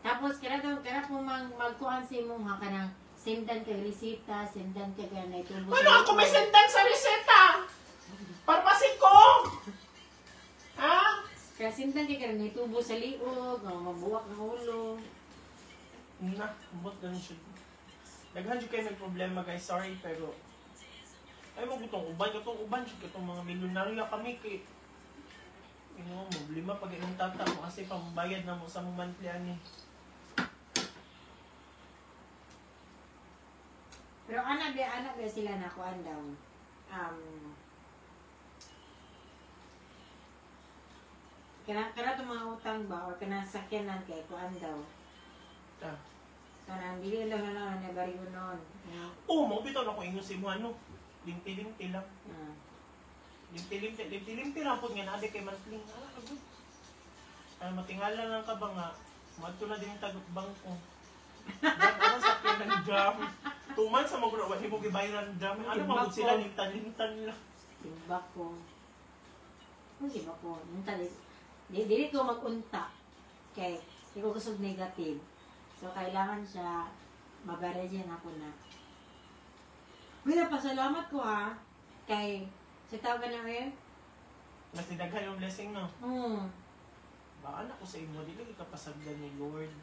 Tapos kana daw kana po mang magkuan sa imong ha kanang sendan kay resita, sendan kay kanay tubo. Ano ako may sendan sa reseta? Parmasin ko! Ha? Kaya sendan kay kanay tubo sa liog, o mabuwak ang ulo. Na, umot na siya. Daghan jud kayo may problema guys, sorry pero ay mo gutong uban, katong uban jud katong mga milyonaryo kami kay ino mo problema pag imong tata mo kasi pambayad na mo sa mong monthly ani. Pero anak ba sila na kuan daw. Kana tong mga utang ba or kana sakyanan kay kuan daw. Ah. Kanang dili lang na na bariyo noon. Oh, mo bitaw na ko ingon sa imo ano. Limpi-limpi lang. Ah. Limpi-limpi, limpi-limpi lang pud nga naa kay monthly. Ala ka gud. Ay matingala lang ka ba nga? Madto na din tag bangko. Ano sa ng drum? 2 months sa mga wala mo gibayaran drum. Ano man gud sila lintan-lintan lang. Timbak ko. Ano ba ko? Unta dili ko magunta. Kay di ko kusog negative. So kailangan siya mabaradyan ako na. Uy, pasalamat ko ha. Kay sa tawag na eh. Mas daghan yung blessing no. Hmm. Baan ako sa imo dili ka pasagdan ni Lord.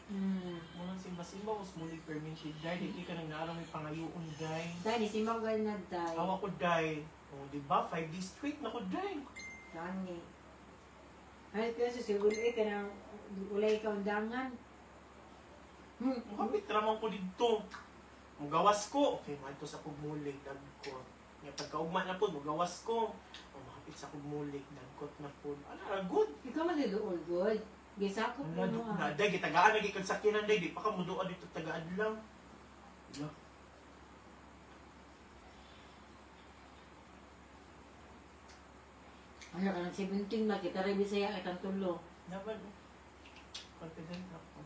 Hmm. Munang simba-simba was muli permission dai di ka nang naarang may pangayoon dai. Dahil simba ko na dai. Awa ko dai. Oh, di ba? 5 days straight na ko dai. Gani. Ay, kasi siguro eh, kanang ulay ka undangan. Muhamit raman ko didto. Mugawas ko. Okay, mahal ko sa kugmulig, dagko. Nga pagkaugma na po, mugawas ko. O, makapit sa kugmulig, dagkot na po. Ala, good. Ikaw magiduol, good. Gisakop mo Ala, ah. na, day, gitagaan na gikan sakinan, day. Di pa ka muduan dito tagaan lang. Ala. Ano ka ng 17 na, kita rin Bisaya, kitang tulo. Naman, confident ako.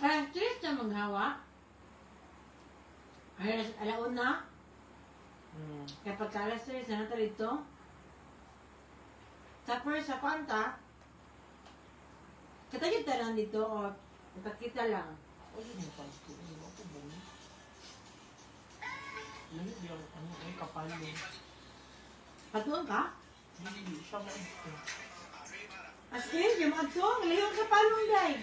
Ah, tres na maghawa. Ay, alaon na. Kaya pagka alas 3, na nato dito. Sa first, sa kwanta, katagit na lang dito o ipakita lang. O, yun yung pants ko. Ano ba ako ba? Layo, di ako, ano, ay, kapalo. Patuon ka? Hindi, siya mo. As in, yung mga to, layo ka palong day.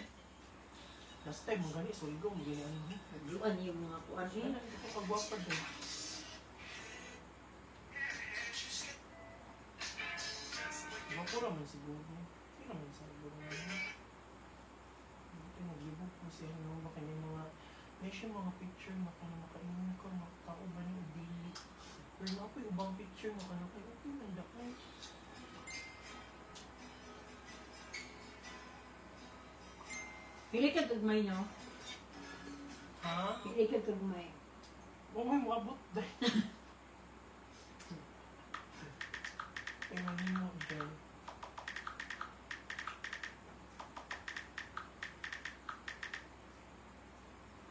Last time, mga gani, suligaw, mga gani, ano. Nagluan yung mga kuan eh. Ano, hindi ko kagwapa doon. Mapura man siguro. Hindi naman siguro. Hindi naglibog ko siya. No? Baka yung mga, may siya mga picture na kung makaingon ka, makatao ba ni ubili. Pero na ako yung ubang picture na kano kayo, okay man da ko. Pili ka tugmay, no? Ha? Pili ka tugmay. Oo, may muabot dahil. Ay, mahimo dahil.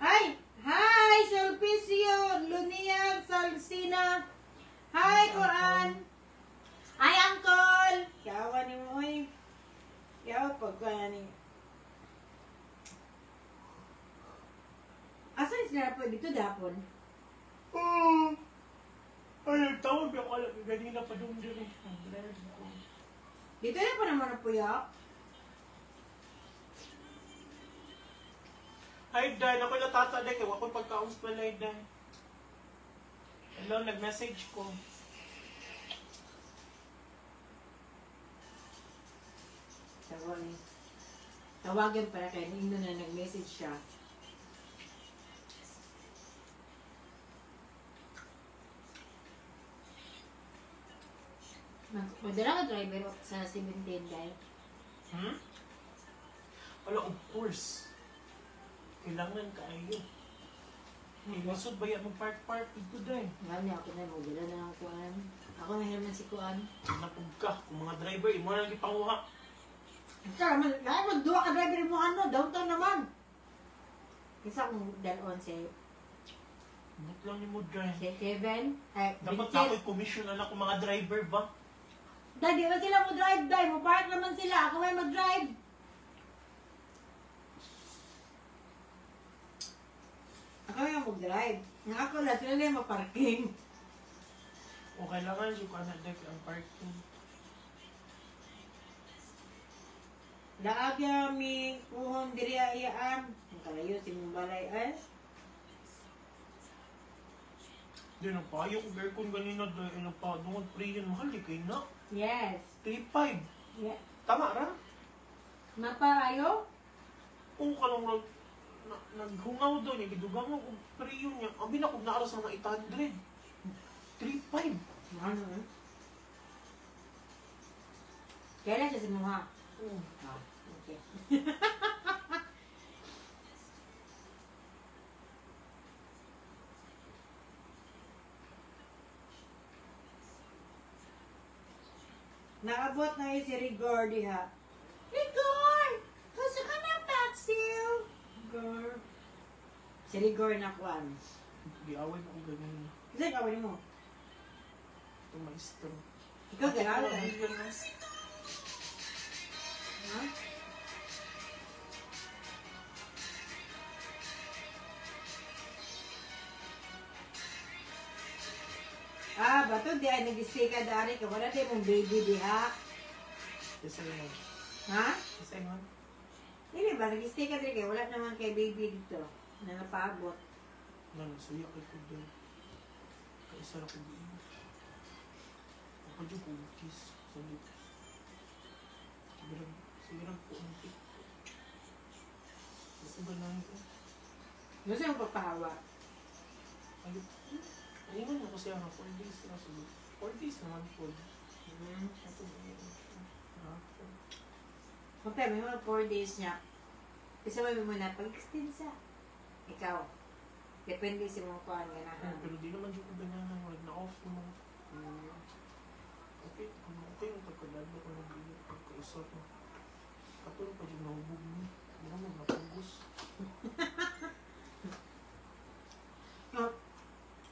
Ay! Hi! Sulpicio! Lunia Salsina! Hi, Quran! Hi, Uncle! Yawa ni mo, oy. Yawa pag ni. Asan sila po dito dapon? Oh. Ay, nagtawag ako alam. Ganina pa doon din. Dito na pa naman na puya. Hi, Dad. Ako natata, Dad. Kaya ako pagkaus pala, Dad. Hello, nag-message ko. Sawa eh. Tawagan para kay Nino na nag-message siya. Magdala ka driver sa 17 dahil. Hmm? Wala, of course. Kailangan kaayo. Lisod ba yan mag-park-park dito dahil? Nga ako na, magdala na ang kuan. Ako na hirman si kuan. Napog ka. Kung mga driver, imo na lang ipanguha. Ikaw, magduwa ka driver mo ano, downtown naman. Kasi akong dalon si But lang ni mo drive. Si Kevin. Ay, dapat na ako'y commission na lang kung mga driver ba? Dahil di ba sila mo drive, dahil mo park naman sila. Ako may mag-drive. Ako may mag-drive. Nga ako lang, sila lang maparking. O kailangan siya ka na deck ang parking. Laag mi puhon diri iyaan. Ang kalayo si Mumbalay ay. Di nagpayo ko aircon ganina dahil nagpadungod pre yun. Mahal di kayo na. Yes. 3.5. Yeah. Tama ra? Mapaayo? Oo ka lang naghungaw daw niya. Gidugang ako pre yun niya. Abi na kung naaras mga 800. 3.5. Ano eh? Kailan siya si Muha? Oo. Ah, okay. Naabot na yun si Rigor diha. Rigor! Gusto ka na, Patsiw? Rigor. Si Rigor na kuan. Giaway ko ganyan. Kasi kawin mo. Ito maestro. Ikaw gano'n. Ha? Ah, bato di ay nag-stay ka dari ka. Wala di mong baby diha. Isa yun. Ha? Isa yun. Dili ba, nag-stay ka diri kay wala naman kay baby dito na napaabot. Nan, suya kay ko doon. Kaisa ra ko diin. Ako dyan ko kiss sa lips. Sigurang ko unti. Ako ganahan ko. Gusto yung pagpahawa. Ayun. Ayun mo kasi ano, 4 days na siguro. 4 days naman po. Ito ba yun? Okay, may mga 4 days niya. Kasi may mo na pag-extend sa. Ikaw. Depende sa mga kuan ganahan. Pero di naman dyan ko ganahan. Wala na-off mo. Okay, okay yung pagkadalo ko ng bilog. Pagkaisa ko. Katulog pa dyan nahubog mo. Hindi naman napugos.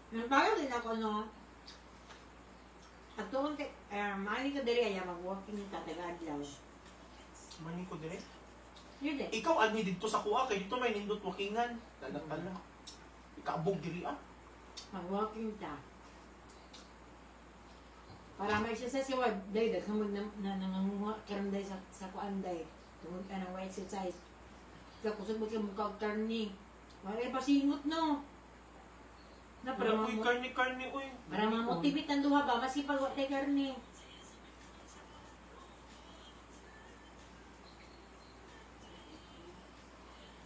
Nagbago din ako, no? At doon, mali ko diri ay mag-walking yung tataga-adlaw. Mani ko dire? Yun eh. Ikaw, anhi dito sa kuha, kay dito may nindot walkingan. Tala-tala. Ikaabog diri ah. Mag-walking ta. Para ma-exercise ka, wag, day, daghang mag nanganguha karon day sa kuan day. Tungod ka ng exercise. Ikaw, kusog mo kayo mukha og karni. Wala pa singot, no? Na, para Wala ko'y karni-karni, uy. para ma-motivate ang duha ba? Masipag wa tay karni.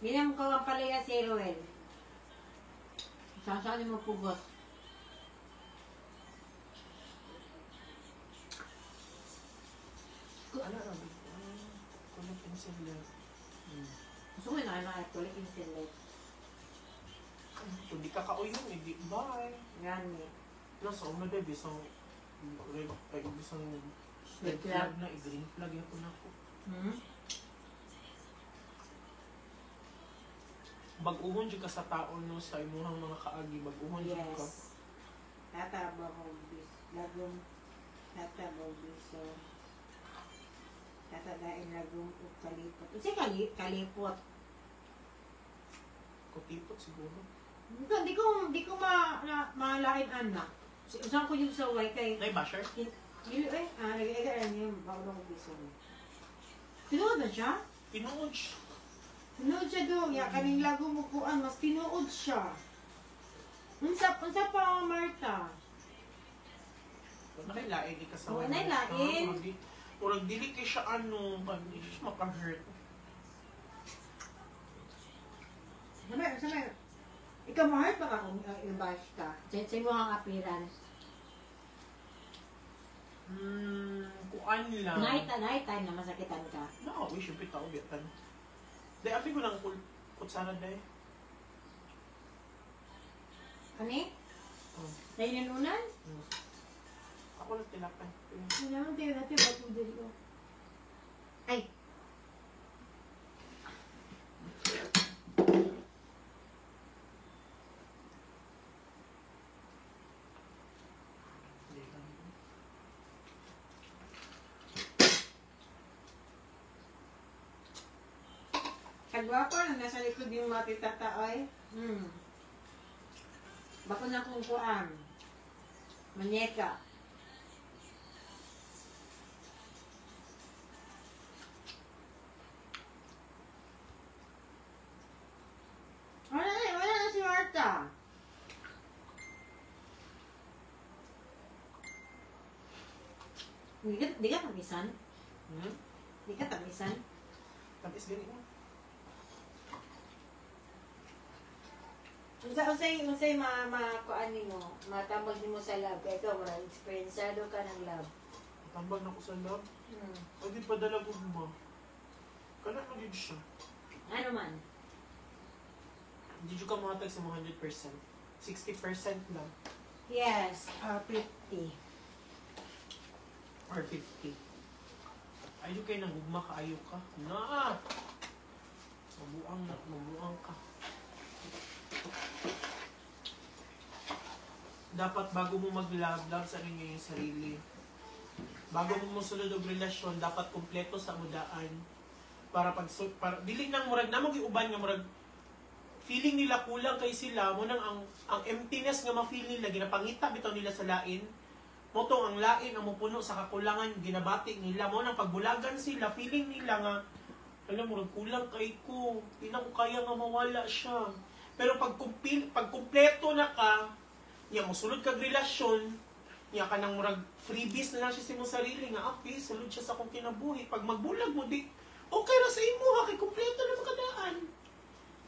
Hindi na mukha ang palaya si Ruel. Saan saan mo pugos? Ano na, kulit pencil lang. Gusto ko yung ano, kulit pencil lang. Kung di ka kauyon, hindi, bye. Gani. Nasa una dahil, bisang red, ay, bisang red flag na, i-green flag ako na ako. Bag-uhon dyan ka sa tao, no, sa imuhang mga kaagi, bag-uhon dyan ka. Yes. Tataba ko, bis. Lagong, tataba biso. Tatadain lagong ug kalipot. Kasi kalipot. Kutipot siguro. Hindi ko maalain anak. Saan ko yung saway kay... Nay, basher? Dili, eh. Ah, nag-iigaan niya. Bago ko biso. Tinuod na siya? Tinuod siya. Tinuod siya doon. Ya, kaning lago mo kuan, mas tinuod siya. Unsa pa, Marta? Wala kay lain, di ka sa... Wala kay lain. Murag dili kay siya ano, hindi siya maka-hurt. Sabay, ikaw ma-hurt ba ka kung i-bash ka? Sa imo ang appearance. Kuan lang. Night time na masakitan ka. No, we should be tao bitan. Dahil abi ko lang kutsara dahil. Ani? Oh. Nainununan? Ako lang tilapan. Ano naman tayo natin, ba't mo dali oh. Ay! Kagwapo na nasa likod yung mga tita oy. Bako na kung kuan. Manyeka. Wala na, wala na si Marta. Di ka tamisan? Hmm? Di ka tamisan? Tamis gani mo. Unsay ma kuan nimo, matambag nimo sa love kay ikaw wala eksperyensado ka ng love. Tambag na ko sa love. Pwede padala ko mo. Kana na gid siya. Ano man? Hindi ka mahatag sa 100%. 60% lang. Yes, 50. Or 50. Ayo kay nang gugma ka, ayo ka. Na! Mabuang na, mabuang ka. Dapat bago mo mag-love, love sa ninyo yung sarili. Bago mo mosulod og relasyon, dapat kumpleto sa mudaan. Para pag para dili nang murag namo giuban nga murag feeling nila kulang kay sila mo nang ang emptiness nga ma-feel nila ginapangita bitaw nila sa lain. Mo tong ang lain ang mopuno sa kakulangan ginabati nila mo nang pagbulagan sila feeling nila nga alam mo kulang kay ko, di na ko kaya nga mawala siya. Pero pag kumpleto na ka, niya mosulod kag relasyon, niya ka nang murag freebies na lang siya sa imong sarili nga okay, sulod siya sa akong kinabuhi. Pag magbulag mo di okay ra sa imo ha kay kumpleto na makadaan.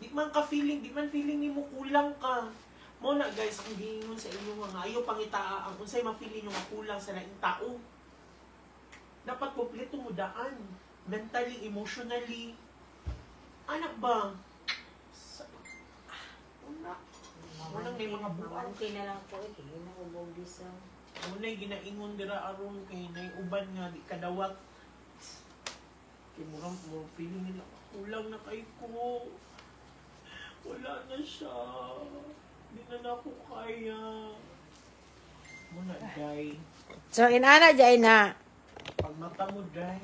Di man ka feeling, di man feeling nimo kulang ka. Mo na guys, ang giingon sa inyo nga ayaw pangitaa ang unsay ma-feeling nyo nga kulang sa laing tao. Dapat kumpleto mo daan, mentally, emotionally. Anak ba? Unang may mga buwan. Okay na lang po. Tingin na ko bogis. Unay ginaingon dira aron kay nay uban nga di kadawat. Kay murang mo feeling nila kulang na kay ko. Wala na siya. Di na na ako kaya. Muna, day. So inana jay na. Pag mata mo, day.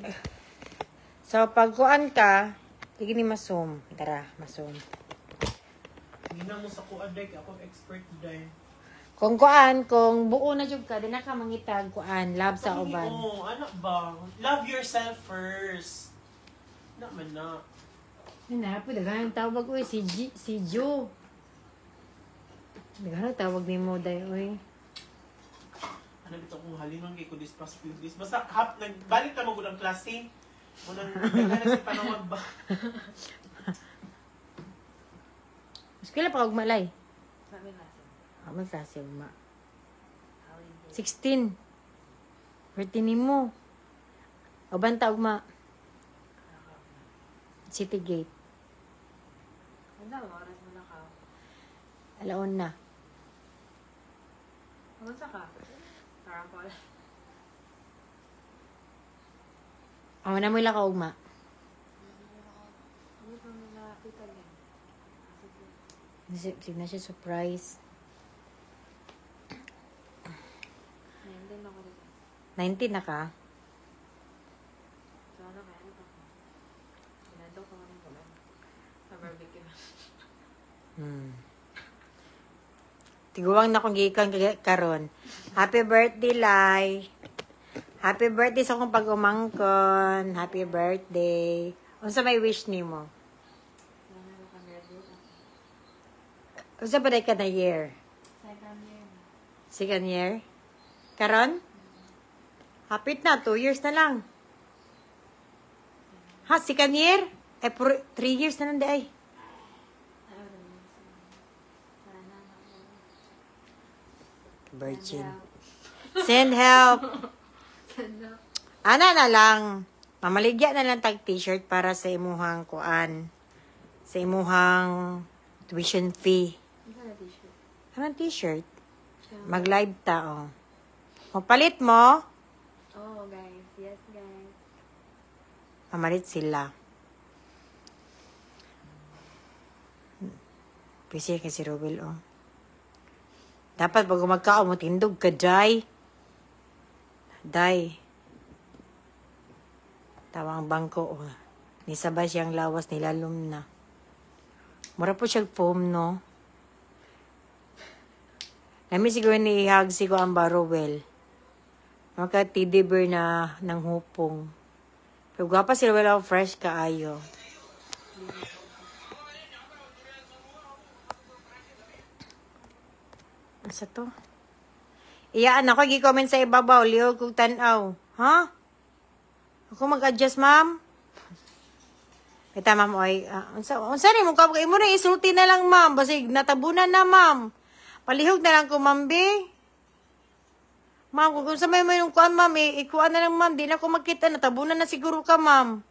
So pagkuan ka, sige ni masum. Tara, masum. Gina mo sa kuan, day. Kaya akong expert, day. Kung kuan, kung buo na jud ka, di na ka mangitag kuan, love sa uban. Oo, anak ba? Love yourself first. Na man na. Ano, po, daghan ang tawag, uy, si G, si Joe. Daghan ang tawag ni mo, day, uy. Ano dito kung halinon kay ko this past few days. Basta, hap, nagbalik na mo ang klase. Unang, daghan na si panawag ba? Eskwela pa kag malay. May klase, ugma. 16. Birthday ni mo. Uban ta ugma. City Gate. Ano oras mo na ka? Alaon na. Ano sa ka? Parang pala. Amo na mo ila ka ugma. Ano pa mo nakita niya? Sige na siya surprise. 19 ako dito. 19 na ka? So ano kaya? Ano pa ko? Pinadok ako ng gabi. Sa barbecue. Tiguang na kong gikan karon. Happy birthday, Lai. Happy birthday sa akong pag-umangkon. Happy birthday. Unsa may wish nimo? Sana makagraduate ako. Unsa ba day ka na year? Second year. Second year? Karon? Hapit na, 2 years na lang. Ha, second year? Eh, 3 years na lang di ay. Virgin. Send help. Ana na lang. Mamaligya na lang tag t-shirt para sa imuhang kuan. Sa imuhang tuition fee. Anong t-shirt? Mag-live ta, oh. Mapalit mo? Oh, guys. Yes, guys. Mamalit sila. Busy kasi si Ruel, oh. Dapat pag magkaon mo, tindog ka, Jai. Day. Tawang bangko, oh. Nisabay siyang lawas, nilalom na. Mura po siyang foam, no? Nami siguro ni ihag si ko ang ba, Rowel. Maka teddy bear na ng hupong. Pero gwapa si Rowel, oh, fresh kaayo. Asa to? Iyaan ako, gi-comment sa ibabaw. Lihog kong tanaw. Ha? Ako mag-adjust, ma'am? Kita, ma'am, oy. Unsa ni mo ka? Imo na isulti na lang, ma'am. Basig, natabunan na, ma'am. Palihog na lang ko, ma'am, be. Ma'am, kung unsa may may kuan, ma'am, eh, ikuan na lang, ma'am. Di na ko makita. Natabunan na siguro ka, ma'am.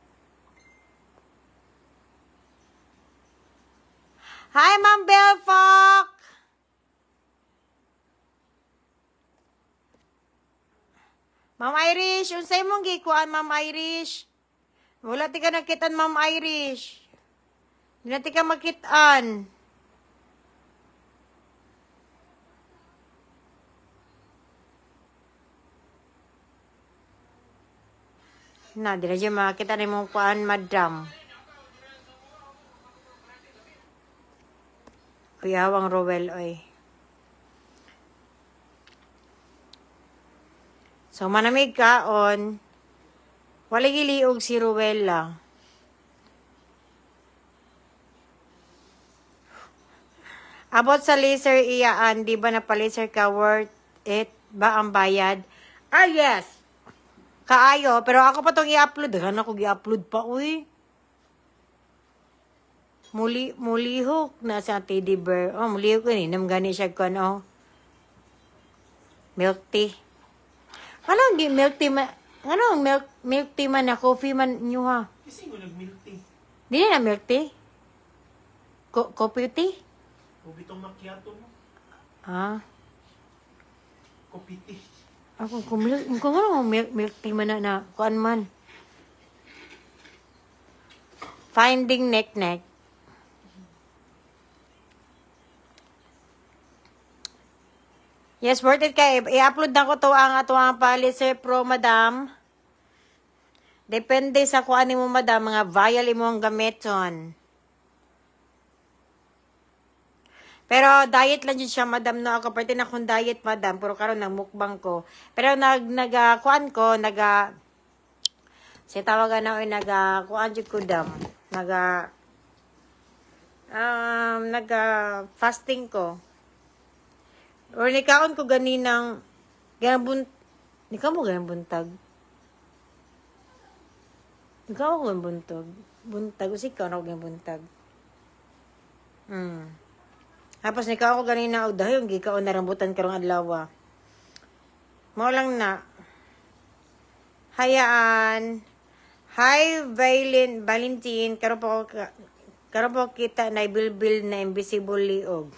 Hi, Ma'am Belfoc! Ma'am Irish, unsay mong gikuan, Ma'am Irish? Wala ti ka nakitan, Ma'am Irish. Di na ti ka makitaan. Na, di na siya makita na mong kuan, madam. Kuyawang Rowel, oy. So, manamig kaon. Wala giliog si Rowella. About sa laser iyaan, di ba na pa-laser ka, worth it ba ang bayad? Ah, yes! Kaayo, pero ako pa tong i-upload. Daghan ako i-upload pa, uy. Muli, mulihok na sa teddy bear. Oh, mulihok ni. Nam gani siya kuan, oh. Milk tea. Ano ang milk tea man? Ano ang milk tea man na coffee man nyo ha? Kasi ko nag-milk tea. Di na milk tea? Coffee tea? Ubitong macchiato mo. Ah. Coffee tea. Ako, kung milk, kung ano milk tea man na kuan man. Finding neck neck. Yes, worth it kay. I-upload na ko to ang ato ang Palisser Pro, madam. Depende sa kuan nimo, madam, mga vial imo ang gamiton. Pero diet lang jud siya, madam, no. Ako parte na akong diet, madam, pero karon nang mukbang ko. Pero nag naga kuan ko, naga siya tawagan na oy naga kuan jud ko dam. Naga naga fasting ko. Or nikaon ko ganinang ganang nika mo ganang buntag. Ikaw ko ganang buntag. Buntag usik ka na ganang buntag. Tapos nikaon ko ganina og dayon gikaon na rambutan karong adlaw. Mao lang na. Hayaan. Hi Valentine, karon po kita na ibilbil na invisible liog.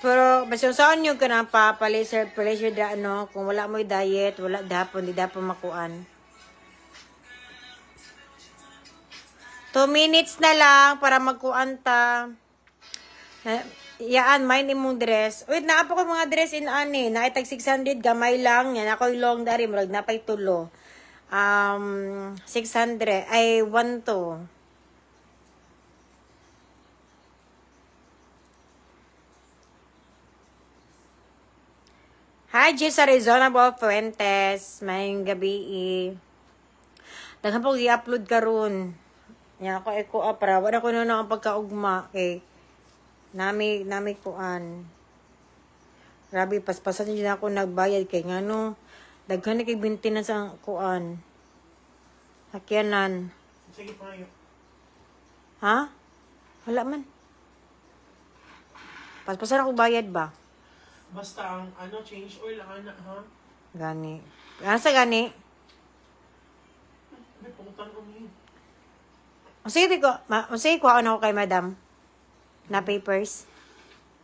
Pero, basta saan yung ka na pa-laser, pressure da, ano, kung wala mo'y diet, wala dapon, di dapon makuan. 2 minutes na lang para magkuan ta. Yaan, mind imong dress. Wait, naapo ko mga dress in ani. Naitag 600, gamay lang. Yan, ako'y long dari, murag napay tulo. 600, ay, 1 to. Hi, Jess Arizona Ball Fuentes. Mayong gabi. Daghan po i-upload karon. Nya ako eko para wala ko na ang pagkaugma kay nami kuan. Grabe paspasan jud ako nagbayad kay ngano daghan na kay binti na sa kuan. Sakyanan. Sige pa yun. Ha? Wala man. Paspasan ako bayad ba? Basta ang ano, change oil ang anak ha. Gani. Asa gani? May pangutan ko niyo. O sige, ko, sige, kuhaan ako kay madam. Na papers.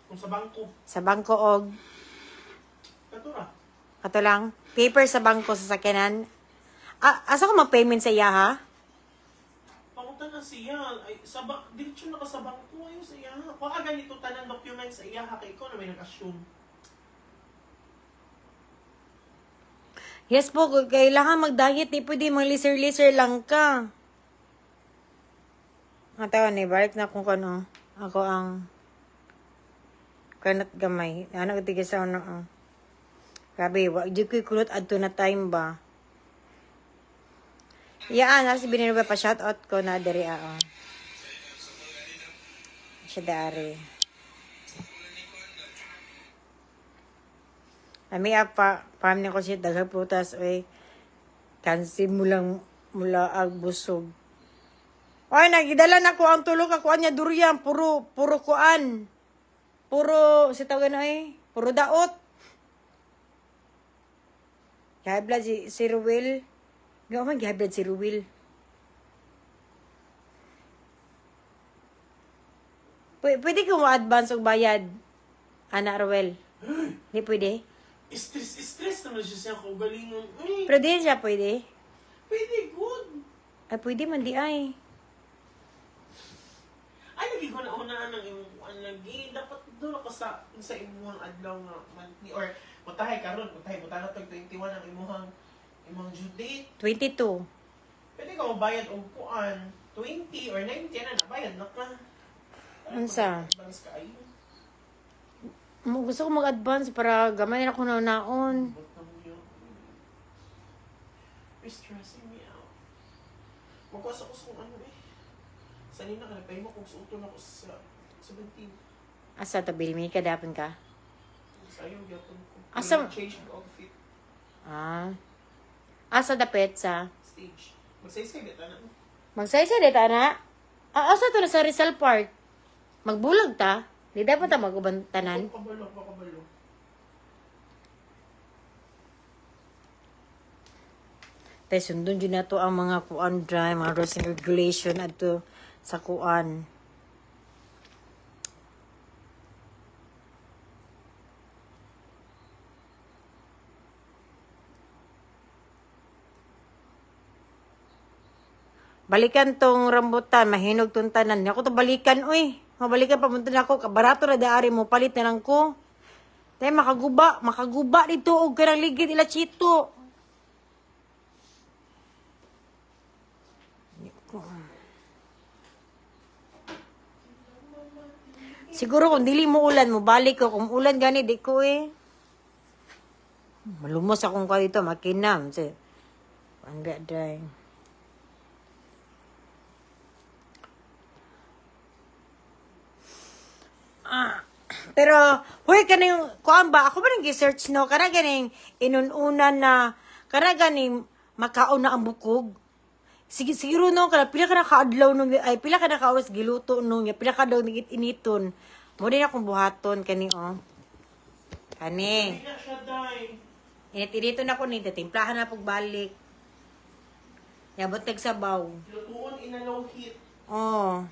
Kung sa bangko. Sa bangko og. Katura. Kato lang. Papers sa bangko sa sakyanan. Asa ko mag-payment sa iya, ha? Pangutan na siya. Ay, sa ba diretso na ka sa bangko. Ayun sa iya. Kuha ganito tanan document sa iya ha. Kay ikaw na may nag-assume. Yes po, kailangan mag-diet. Di pwede mag-liser-liser lang ka. Ang tawa ni, balik na kung kano. Ako ang kanat gamay. Ano ko sa ano. Oh. Grabe, wag di ko'y kulot adto na time ba? Iyaan, nasa binunuba pa shoutout ko na diri ah. Siya dari. Ami apa, pam ni ko siya daghang prutas oy. Kansi mulang mula ag busog. Oy, nagidala na ko ang tulog ako anya durian, puro puro kuan. Puro si tawagan oy, puro daot. High blood si Ruel. Nga man high blood si Ruel. Pwede ko mo-advance og bayad, Ana Ruel. Hindi pwede? Stress naman siya siya kaugalingon. Ay, Pero di siya pwede. pwede, good. Ay, pwede man di ay. Ay, lagi ko na unaan ang imong kuan lagi. Dapat doon ako sa imuhang adlaw nga monthly or mutahay karon, mutahay mutahay na tag 21 ang imuhang due date. 22. Pwede ka mabayad og kuan 20 or 90 na nabayad na ka. Unsa? Advance ka ayo. Gusto ko mag-advance para gamay na ako na naon. You're stressing me out. Magkuwas ako sa ano eh. Sanina ka nagpahimo kung suoton ako sa 17. Asa to bilmi ka dapon ka? Sayo gyapon ko. Asa- Change the outfit. Ah. Asa dapit sa? Stage. Magsaysay bita na. Magsaysay dito ana. Ah, asa to na sa Rizal Park? Magbulag ta? Di dapat ta maguban tanan. Kabalo, kabalo. Tay sundon jud nato ang mga kuan dry, mga rules and regulation adto sa kuan. Balikan tong rambutan, mahinog tong tanan. Ako to balikan, uy. Mabalikan pamunta na ako. Kabarato na daari mo, palit na lang ko. Tay, makaguba, makaguba dito. Og kanang ligid ila chito. Siguro kung dili mo ulan, mo balik ko. Kung ulan gani, di ko eh. Malumos akong ka dito, makinam. Ang day. Ah. Pero, huy, kaning, kuan ba, ako ba nang gi-search no? Kana ganing inununa na, kana ganing makaon na ang bukog. Sige, siguro no, kana, pila ka na kaadlaw nung, ay, pila ka na kaoras giluto nung, pila ka daw initon. Mo din akong buhaton, kani, oh. Kani. Init-initon ako ni, timplahan na pagbalik. Yabot nagsabaw. Lutuon in a low heat. Oh.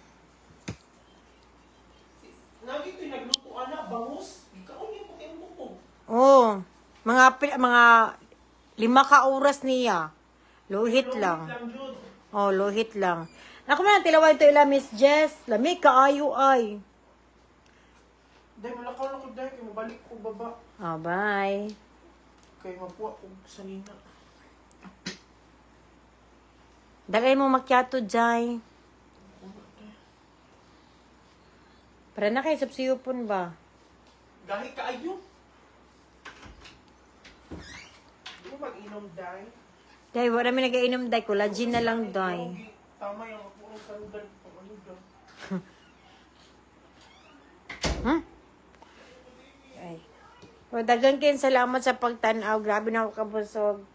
Nagi to'y nagluto ana, bangus. Ikaw niya puti ang bukog. Oh. Mga 5 ka oras niya. Luhit lang. Oh, luhit lang. Ako man tilawan to ila Miss Jess. Lami kaayo ay. Day malakaw na ko day kay mabalik ko baba. Oh, bye. Kay mapuwa ko sanina. Dagay mo macchiato, Jai. Para na kay sapsiyupon ba? Gahi kaayo. Di mo mag-inom, day. Day, wala mi nagainom, day. Collagen na lang, day. Tama yung ako ang sandal. Ano ba? Ay. O, dagan kayong salamat sa pagtanaw. Grabe na ako kabusog.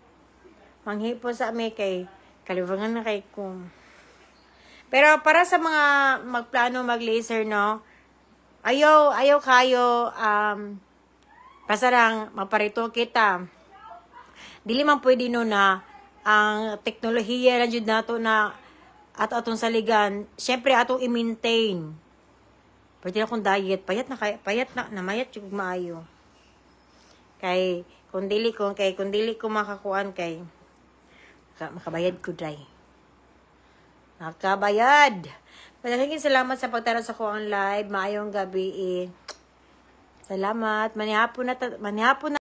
Manghipo sa ami kay Kalibangan na kay ko. Pero para sa mga magplano mag-laser, no? Ayaw, ayaw kayo, pasarang maparito kita. Dili man pwede no na ang teknolohiya na jud nato na at atong saligan, syempre atong i-maintain. Pwede na akong diet, payat na kay payat na namayat jud maayo. Kay kung dili ko makakuan kay makabayad ko dry. Makabayad. Maraming salamat sa pagtara sa ko ang live. Maayong gabi eh. Salamat. Manihapon na, manihapon na.